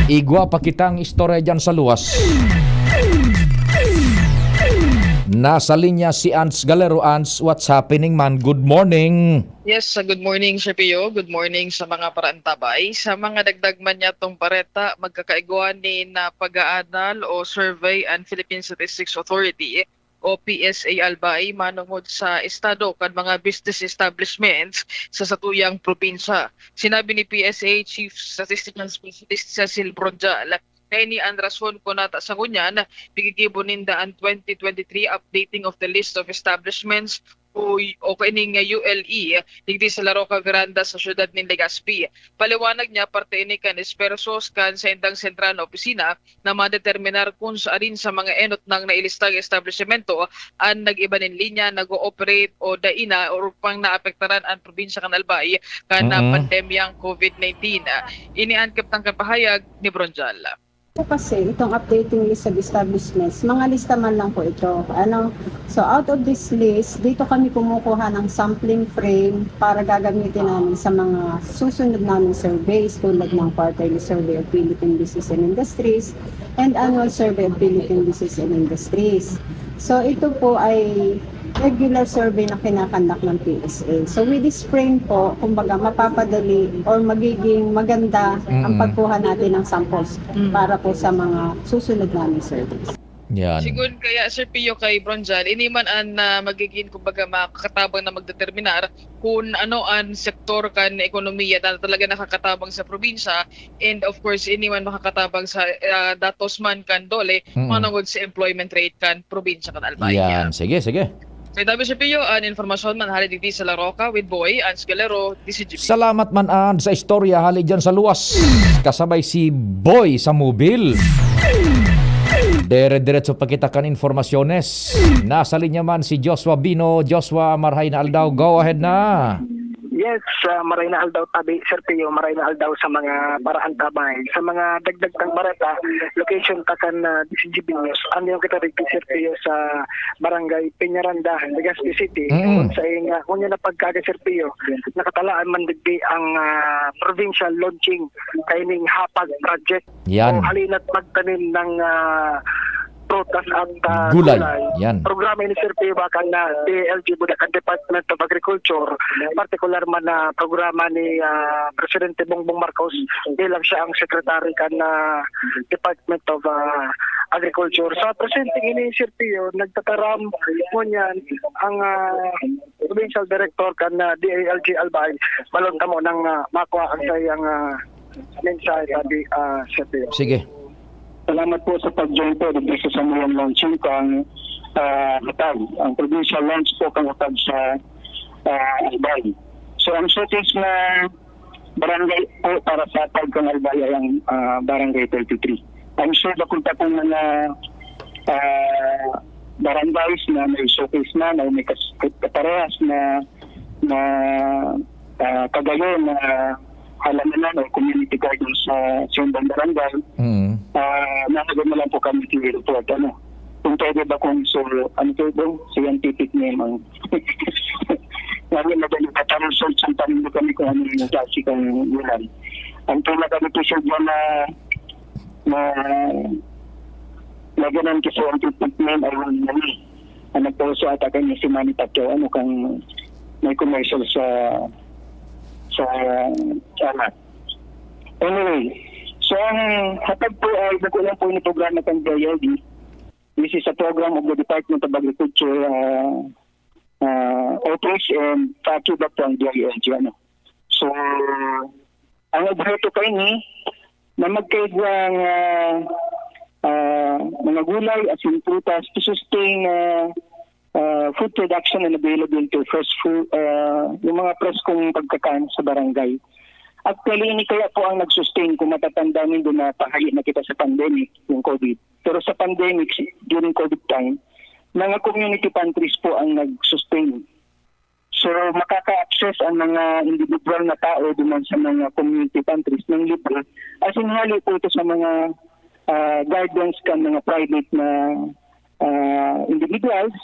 Igwa pa kitang istorya dyan sa luwas. Nasa linya si Ans Galero. Ans, what's happening, man? Good morning. Yes, uh, good morning, Sir Pio. Good morning sa mga paraantabay. Sa mga dagdag man niyatong bareta, magkakaigwa ni na pag-aanal o survey an Philippine Statistics Authority o P S A Albay manungod sa estado kan mga business establishments sa satuyang probinsya. Sinabi ni P S A Chief Statistical Specialist Cecil Bronjal na ini an rason kun ata sa ngunyan, gigigibo ninda an twenty twenty-three updating of the list of establishments o, o kaining U L E digdi sa La Roca Veranda sa siyudad nin Legazpi. Paliwanag niya, parte ini kan espersos kan saindang sentral na opisina na madeterminar kun saarin sa mga enot nang nailistang establisemento an nag-iba nin linya, nag-ooperate o dai na o pang naapektaran an probinsya kan Albay kan, ah, Mm. pandemyang COVID nineteen. Ah, ini an kabtang kapahayag ni Bronjal. Po kasi itong updating list of establishments, mga lista man lang po ito. Ano? So out of this list, dito kami kumukuha ng sampling frame para gagamitin namin sa mga susunod naming surveys tulad ng quarterly survey of Philippine Business and Industries and annual survey of Philippine Business and Industries. So ito po ay regular survey na kinakandak ng P S A. So with this frame po, kumbaga mapapadali or magiging maganda ang Mm. pagkuha natin ng samples para po sa mga susunod naming surveys. Yan. Sigun kaya, Sir Pio, kay Bronjal, ini man an, ah, magiging, kumbaga, makakatabang na magdeterminar kung ano an sektor kan ekonomiya na talaga nakakatabang sa probinsya, and of course, ini man makakatabang sa, ah, datos man kan DOLE, Mm. manungod sa employment rate kan probinsya kan Albay. Yan. Sige, sige. May tabi, Sir Pio, an informasyon man hali digdi sa La Roca with Boy, Ans Galero, D C G B. Salamat man, An, sa istorya hali dyan sa luwas. Kasabay si Boy sa mobil. Dire-diretso pa kita kan informasyones. Nasa linya man si Joshua Bino. Joshua, marhay na aldaw. Go ahead na. Yes, uh, maray na aldaw tabi, Sir Pio, maray na aldaw sa mga paraantabay. Sa mga dagdag tang bareta, location ta kan uh, D C G B News. Ano yung kita digdi, Sir Pio, sa Barangay Peñaranda, Legazpi City. Mm. Sa nga, kung yun ang pagkaga, Sir Pio, nakatalaan man digdi ang uh, provincial launching kaining hapag project. Yan. O halina't magtanim ng uh, prutas at uh, Gulay. gulay. Yan. Programa ini, Sir Pio, bakan na D A L G Bulacan Department of Agriculture, partikular man na programa ni ah, Presidente Bongbong Marcos bilang siya ang secretary kan ah, Department of ah, Agriculture. Sa presente ini, Sir Pio, nagtataram ngunyan ang ah, provincial director kan ah, D A L G Albay. Balon kamo nang ah, makuha ang sayang ah, mensahe, tabi, ah, Sir Pio. Sige. Salamat po sa pag-join po dito sa samuyang launching kang ah, Hatag. Ang provincial launch po kang Hatag sa ah, Albay. So ang showcase na barangay po para sa Hatag kang Albay ay ang ah, Barangay thirty-three. I'm sure bakul pa pong mga ah, barangays na may showcase na, na may kas- kaparehas na na ah, kagayon na halamanan o community garden sa Simbang Barangay. Mm. Ah, nanagan na lang po kami sa report. Ano? Kung pwede ba kung so, ano po ba? Scientific name ang Ngayon, madali pa tayo search ang tanong kami kung ano yung klase kang ulan. Ang pinaka-represent niya na na na ganun kasi ang treatment ay yung mali. Ang nagpauso ata kanya si Manny Pacquiao, ano, kang may commercial sa sa anak. Anyway, so ang hatag po ay bako lang po yung programa kang D I L D. This is a program of the Department of Agriculture uh, uh, Office and kakibat po ang D I L G. Ano? So, ang obheto kaini na magkaigwang ah, ah, mga gulay, asin, prutas to sustain ah, ah, food production and availability of fresh food, ah, yung mga preskong pagkakan sa barangay. Actually, ini kaya po ang nag-sustain kung matatanda nindo na pahali na kita sa pandemic, yung COVID. Pero sa pandemic, during COVID time, mga community pantries po ang nag-sustain. So, makaka-access ang mga individual na tao duman sa mga community pantries ng libre. As in, hali po ito sa mga ah, gardens kan mga private na ah, individuals,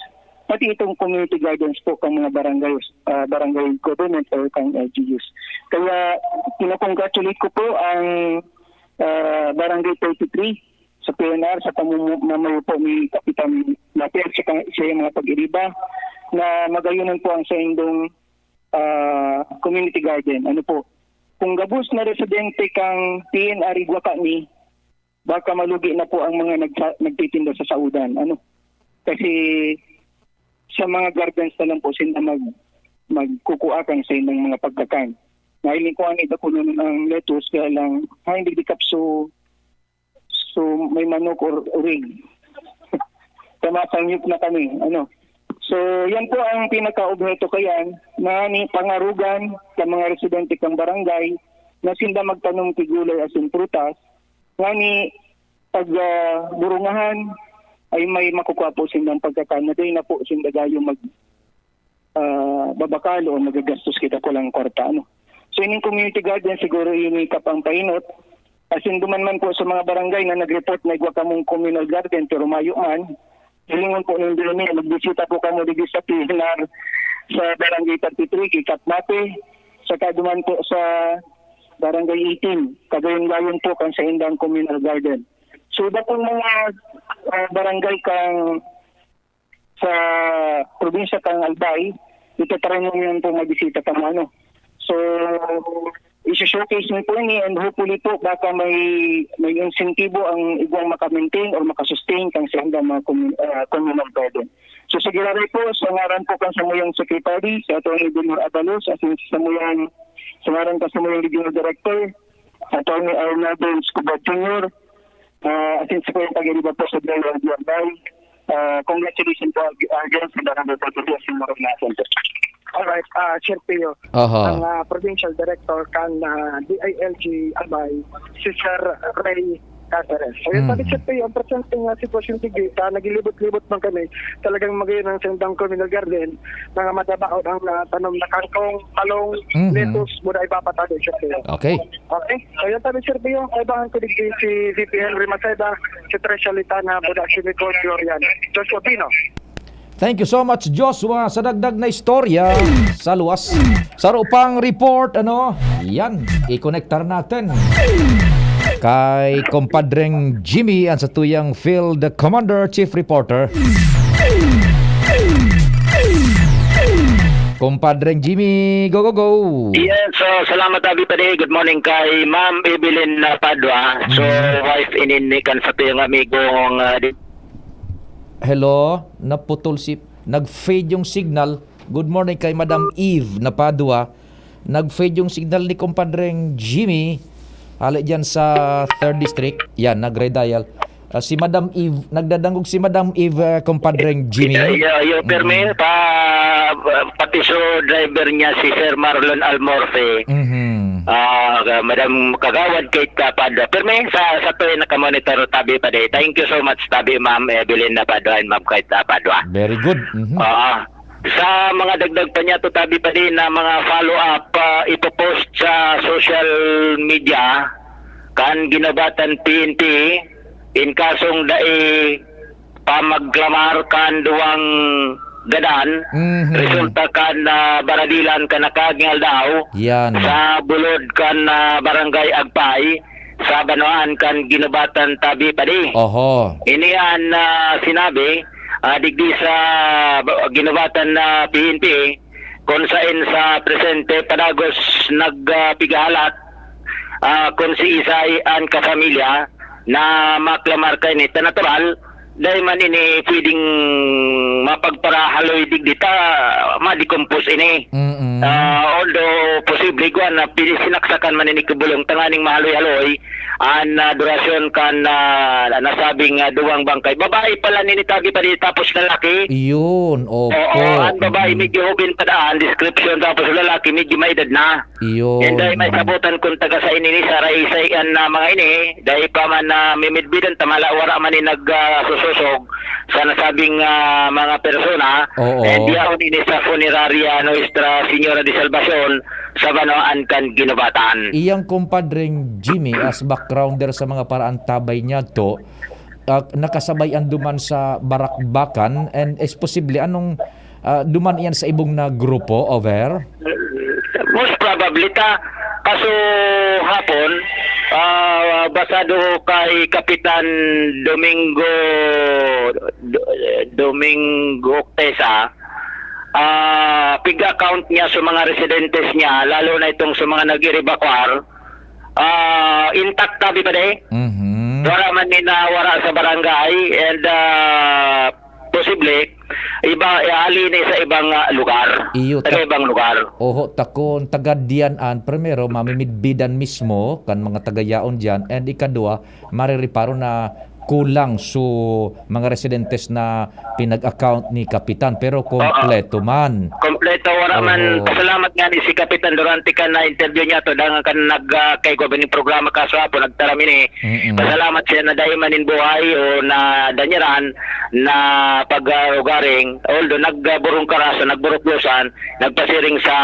pati itong community gardens po kan mga barangay, ah, barangay government or kan L G Us. Kaya, kinakongratulate ko po ang ah, Barangay thirty-three sa P N R sa pamumunayan po ni Kapitan Later sa, sa iyang mga pag-iriba na magayonan po ang saindong ah, community garden. Ano po? Kung gabos na residente kang P N R igwa kami, baka malugi na po ang mga nagsa- nagtitinda sa saudan. Ano? Kasi sa mga gardens na lang po sila mag magkukuha kan sa ilang mga pagkakan. Nahiling ko ani dakunon ang lettuce, kaya lang, ay, hindi di kapso. So, may manok or urig. Tama, sangyup na kami. Ano? So, yan po ang pinaka-obheto kayan, na ni pangarugan sa mga residente kang barangay na sinda magtanom ki gulay asin prutas, nga ni pag ah, burungahan ay may makukuha po sindang pagkakan na dahil na po sinda gayo mag ah, babakal o nagagastos kita ko lang kwarta. Ano? So, ining community garden siguro ini kapampainot. Asin duman man po sa mga barangay na nag-report na igwa kamong communal garden pero mayo man, hilingon po nindo ni, magbisita po kamo digdi sa P N R sa Barangay thirty-three, kay Katmate, saka duman po sa Barangay eighteen, kagayon-gayon po kan sa indang communal garden. So, iba pong mga ah, barangay kang sa probinsya kang Albay, itatry mo yun po magbisita kang ano. So, isi-showcase mo po ini and hopefully po baka may may insentibo ang igwang maka-maintain or maka-sustain kang sa indang mga commun- ah, communal garden. So sa giraray po, sa ngaran po kang samuyang secretary, si Attorney Delmar Abalos, asin sa samuyang sa ngaran kang samuyang regional director, Attorney Arnaldo Escobar Junior, ah, asin sa kayang pag-iriba po sa Dalawa Albay, Ah, congratulations po, ah, again sa Barangay Patrulya sa Maranasan po. Alright, ah, Sir Pio, Aha. ang, ah, provincial director kan, ah, D I L G Albay, si Sir Ray Caceres. So, yun, sabi, Mhm. Sir Pio, ang presente nga sitwasyon, sige, sa naglilibot-libot man kami, talagang magayon ang sendang communal garden, mga matabaon ang, ah, tanom na kangkong, talong, Mhm. lettuce, muna ipapatago, Sir Pio. Okay. Okay. So, yun, sabi, Sir Pio, kaibahan ko digdi si V P Henry Maceda, si Tricia Litana, Buda, si Nicole Florian, Joshua Pino. Thank you so much, Joshua, sa dagdag na istorya sa luwas. Saro pang report, ano? Yan, ikonektar natin kay Compadreng Jimmy, ang satuyang Field Commander, Chief Reporter. Compadreng Jimmy, go, go, go! Yes, so, salamat, Abi Padi. Good morning kay Ma'am Evelyn, uh, Padua. So, Mhm. wife ini ni kan satuyang amigong, uh, di- Hello, naputol si, nag-fade yung signal. Good morning kay Madam Eve na Padua. Nag-fade yung signal ni Compadreng Jimmy. Hali dyan sa third District. Yan, nag-redial. Ah, si Madam Eve, nagdadangog si Madam Eve, ah, Compadreng Jimmy. Iyo, iyo, iyo, permi, Mm. pa, pati so driver niya, si Sir Marlon Almorfe. Mhm. Ah, ka-, Madam Kagawad Kate, ah, Padua. Permi, sa, sa to, eh, nakamonitor, tabi pa di. Thank you so much, tabi, Ma'am Evelyn na Padua and Ma'am Kate, ah, Padua. Very good. Mhm. Ah, sa mga dagdag pa niya to, tabi pa di, na mga follow-up, ah, ipopost sa social media kan Ginobatan P N P, in kasong dai pamagklamar kan duwang gadan, Mhm. resulta kan, ah, baradilan kan nakaaging aldaw Yan. sa bulod kan, ah, Barangay Agpay, sa banwaan kan Ginobatan, tabi pa di. Oho. Ini an, ah, sinabi, ah, digdi sa ba-, Ginobatan na P N P, kun saen sa presente padagos nag, ah, pigahalat, ah, kun si isay an kapamilya na maklamar kaini ta natural, dai man ini pwedeng mapagparahaloy digdi ta ma-decompose ini. Mm. Ah, although posible, kuwan, na pini-, sinaksakan man ini ki bulong tanganing mahaloy-haloy an, ah, durasyon kan, ah, nasabing, ah, duwang bangkay. Babae pala nini, tabi pa di, tapos lalaki. Iyon, opo. Oo, ang babae Mm. medyo hubin pa daan, description, tapos lalaki medyo may edad na. Iyon. And dahil may Mm. sabutan kung taga sa ini ni Sara Isay an, ah, mga ini, dahil pa man na mimidbidan, tamala, wala man ni nag, ah, susosog sa nasabing, ah, mga persona. Oo. And yaon ini sa Funeraria Nuestra Señora de Salvacion sa banwaan kan Ginobatan. Iyang kumpadring Jimmy, as backgrounder sa mga paraantabay niya to, ah, nakasabay an duman sa barakbakan, and is posible anong, ah, duman iyan sa ibong na grupo, over? Most probably ta, kaso hapon, ah, basado kay Kapitan Domingo, Do-, Domingo Octesa, ah, pig-account niya sa mga residentes niya, lalo na itong sa mga nag-evacuar, ah, intact, tabi pa di? Mhm. Wala man ni nawara sa barangay, and, ah, posible, iba, hali ni sa ibang, ah, lugar. Iyo, Taga ta-, ibang lugar. Oho, takon, taga diyan an, primero, mamimidbidan mismo kan mga taga-yaon diyan, and ikadwa, marireparo na kulang so mga residentes na pinag-account ni Kapitan, pero Oo. kompleto man. Kompleto, wala man. Oho. Pasalamat nga ni si Kapitan Durante kan na-interview niya to, dangan kan nag, ah, kay Gob ning programa kaso hapon, nagtaram ini. Mm-mm. Pasalamat siya na dai man nin buhay o na danyaran, na pag, ah, ugaring, although nagburong karaso, nagburuklosan, nagpasiring sa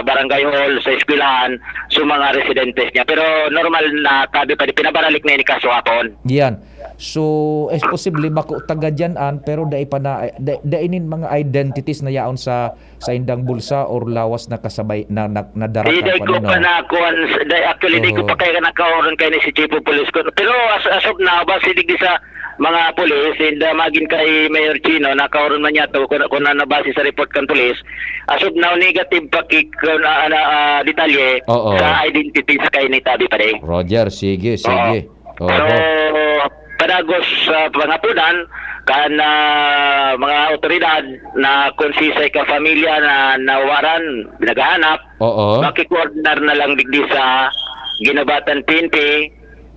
barangay hall, sa eskwelahan, sa mga residentes niya. Pero normal na tabi pa di, pinabaralik na ini kaso hapon. Yan. So, is posible bako taga diyan an, pero dai pa na, da-, dai nin mga identities na yaon sa, sa indang bulsa or lawas na kasabay, na, na, nadara Di, ka dai pa ko na, no? pa na, kuwan, s-, dai, actually, di ko Oo. pa kaya nakaoron kay ni si Chief of Police ko. Pero as, as of now, base digdi sa mga pulis, and, uh, magin kay Mayor Chino, nakaoron man niya to, kung, kung ano base sa report kan pulis, as of now, negative pa ki-, kung, ah, ano, ah, detalye Oo. sa identities kay ni tabi pa di. Roger, sige, Oo. sige. So, Oho. padagos sa pangapunan kan, ah, mga awtoridad na kung sisay ka pamilya na nawaran, naghahanap, Oo. makikoordinar na lang digdi sa Ginobatan P N P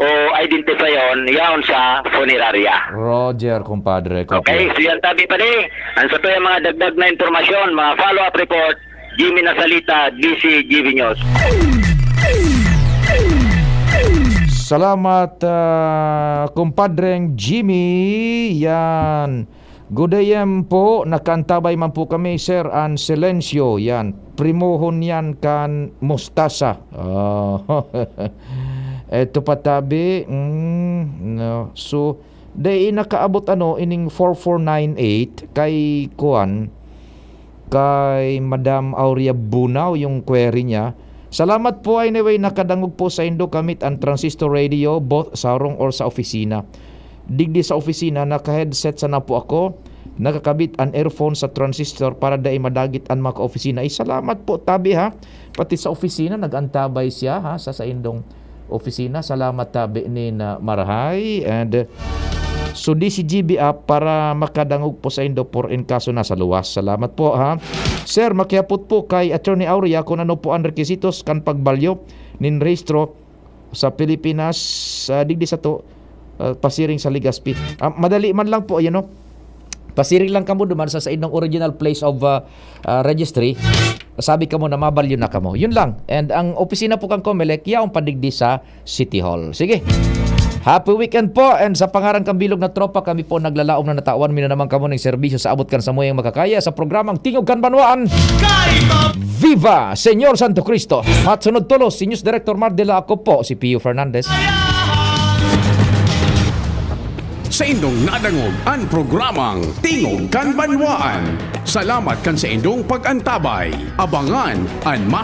o identifyon yaon sa funeraria. Roger, kumpadre. Kopya. Okay, so yan tabi pa di. Ang sa tuyang mga dagdag na impormasyon, mga follow-up report, Jimmy Nasalita, D C G B News. Salamat, ah, kumpadreng Jimmy. Yan. Good A M po, nakaantabay man po kami, sir, an Silencio. Yan, primohon yan kan Mustasa. Oh. Eto pa tabi, mm, no. So, dai nakaabot ano, ining four four nine eight kay kuan, kay Madam Aurea Bunao yung query niya. Salamat po, anyway, nakadangog po saindo gamit an transistor radio, both sa harong or sa opisina. Digdi sa opisina, naka-headset sana po ako. Nakakabit an earphone sa transistor para dai madagit an mga ka-opisina. Ay, salamat po, tabi, ha. Pati sa opisina, nag-antabay siya, ha, sa saindong opisina. Salamat, tabi, ni na marahay. And, uh, so, D C G B app para makadangog po saindo por in kaso nasa luwas. Salamat po, ha. Sir, makiapot po kay Attorney Aurea kung ano po ang requisitos kan pagbalyo nin rehistro sa Pilipinas, ah, digdi sato, ah, pasiring sa Legazpi. Ah, madali man lang po, you know. Pasiring lang kamo duman sa, sa inyong original place of, ah, ah, registry. Sabi kamo na mabalyo na kamo. Yun lang. And ang opisina po kang Comelec, yaon pa digdi sa City Hall. Sige. Happy weekend po, and sa pangaran kang bilog na tropa, kami po naglalaom na natawan mi na naman kamo ning serbisyo sa abot kan samuyang makakaya sa programang Tingog kan Banwaan. Viva Señor Santo Cristo! Matsunod tolos si News Director Mar de la, ako po si Pio Fernandez. Saindong nadangog an programang Tingog kan Banwaan. Salamat kan saindong pag-antabay. Abangan an mas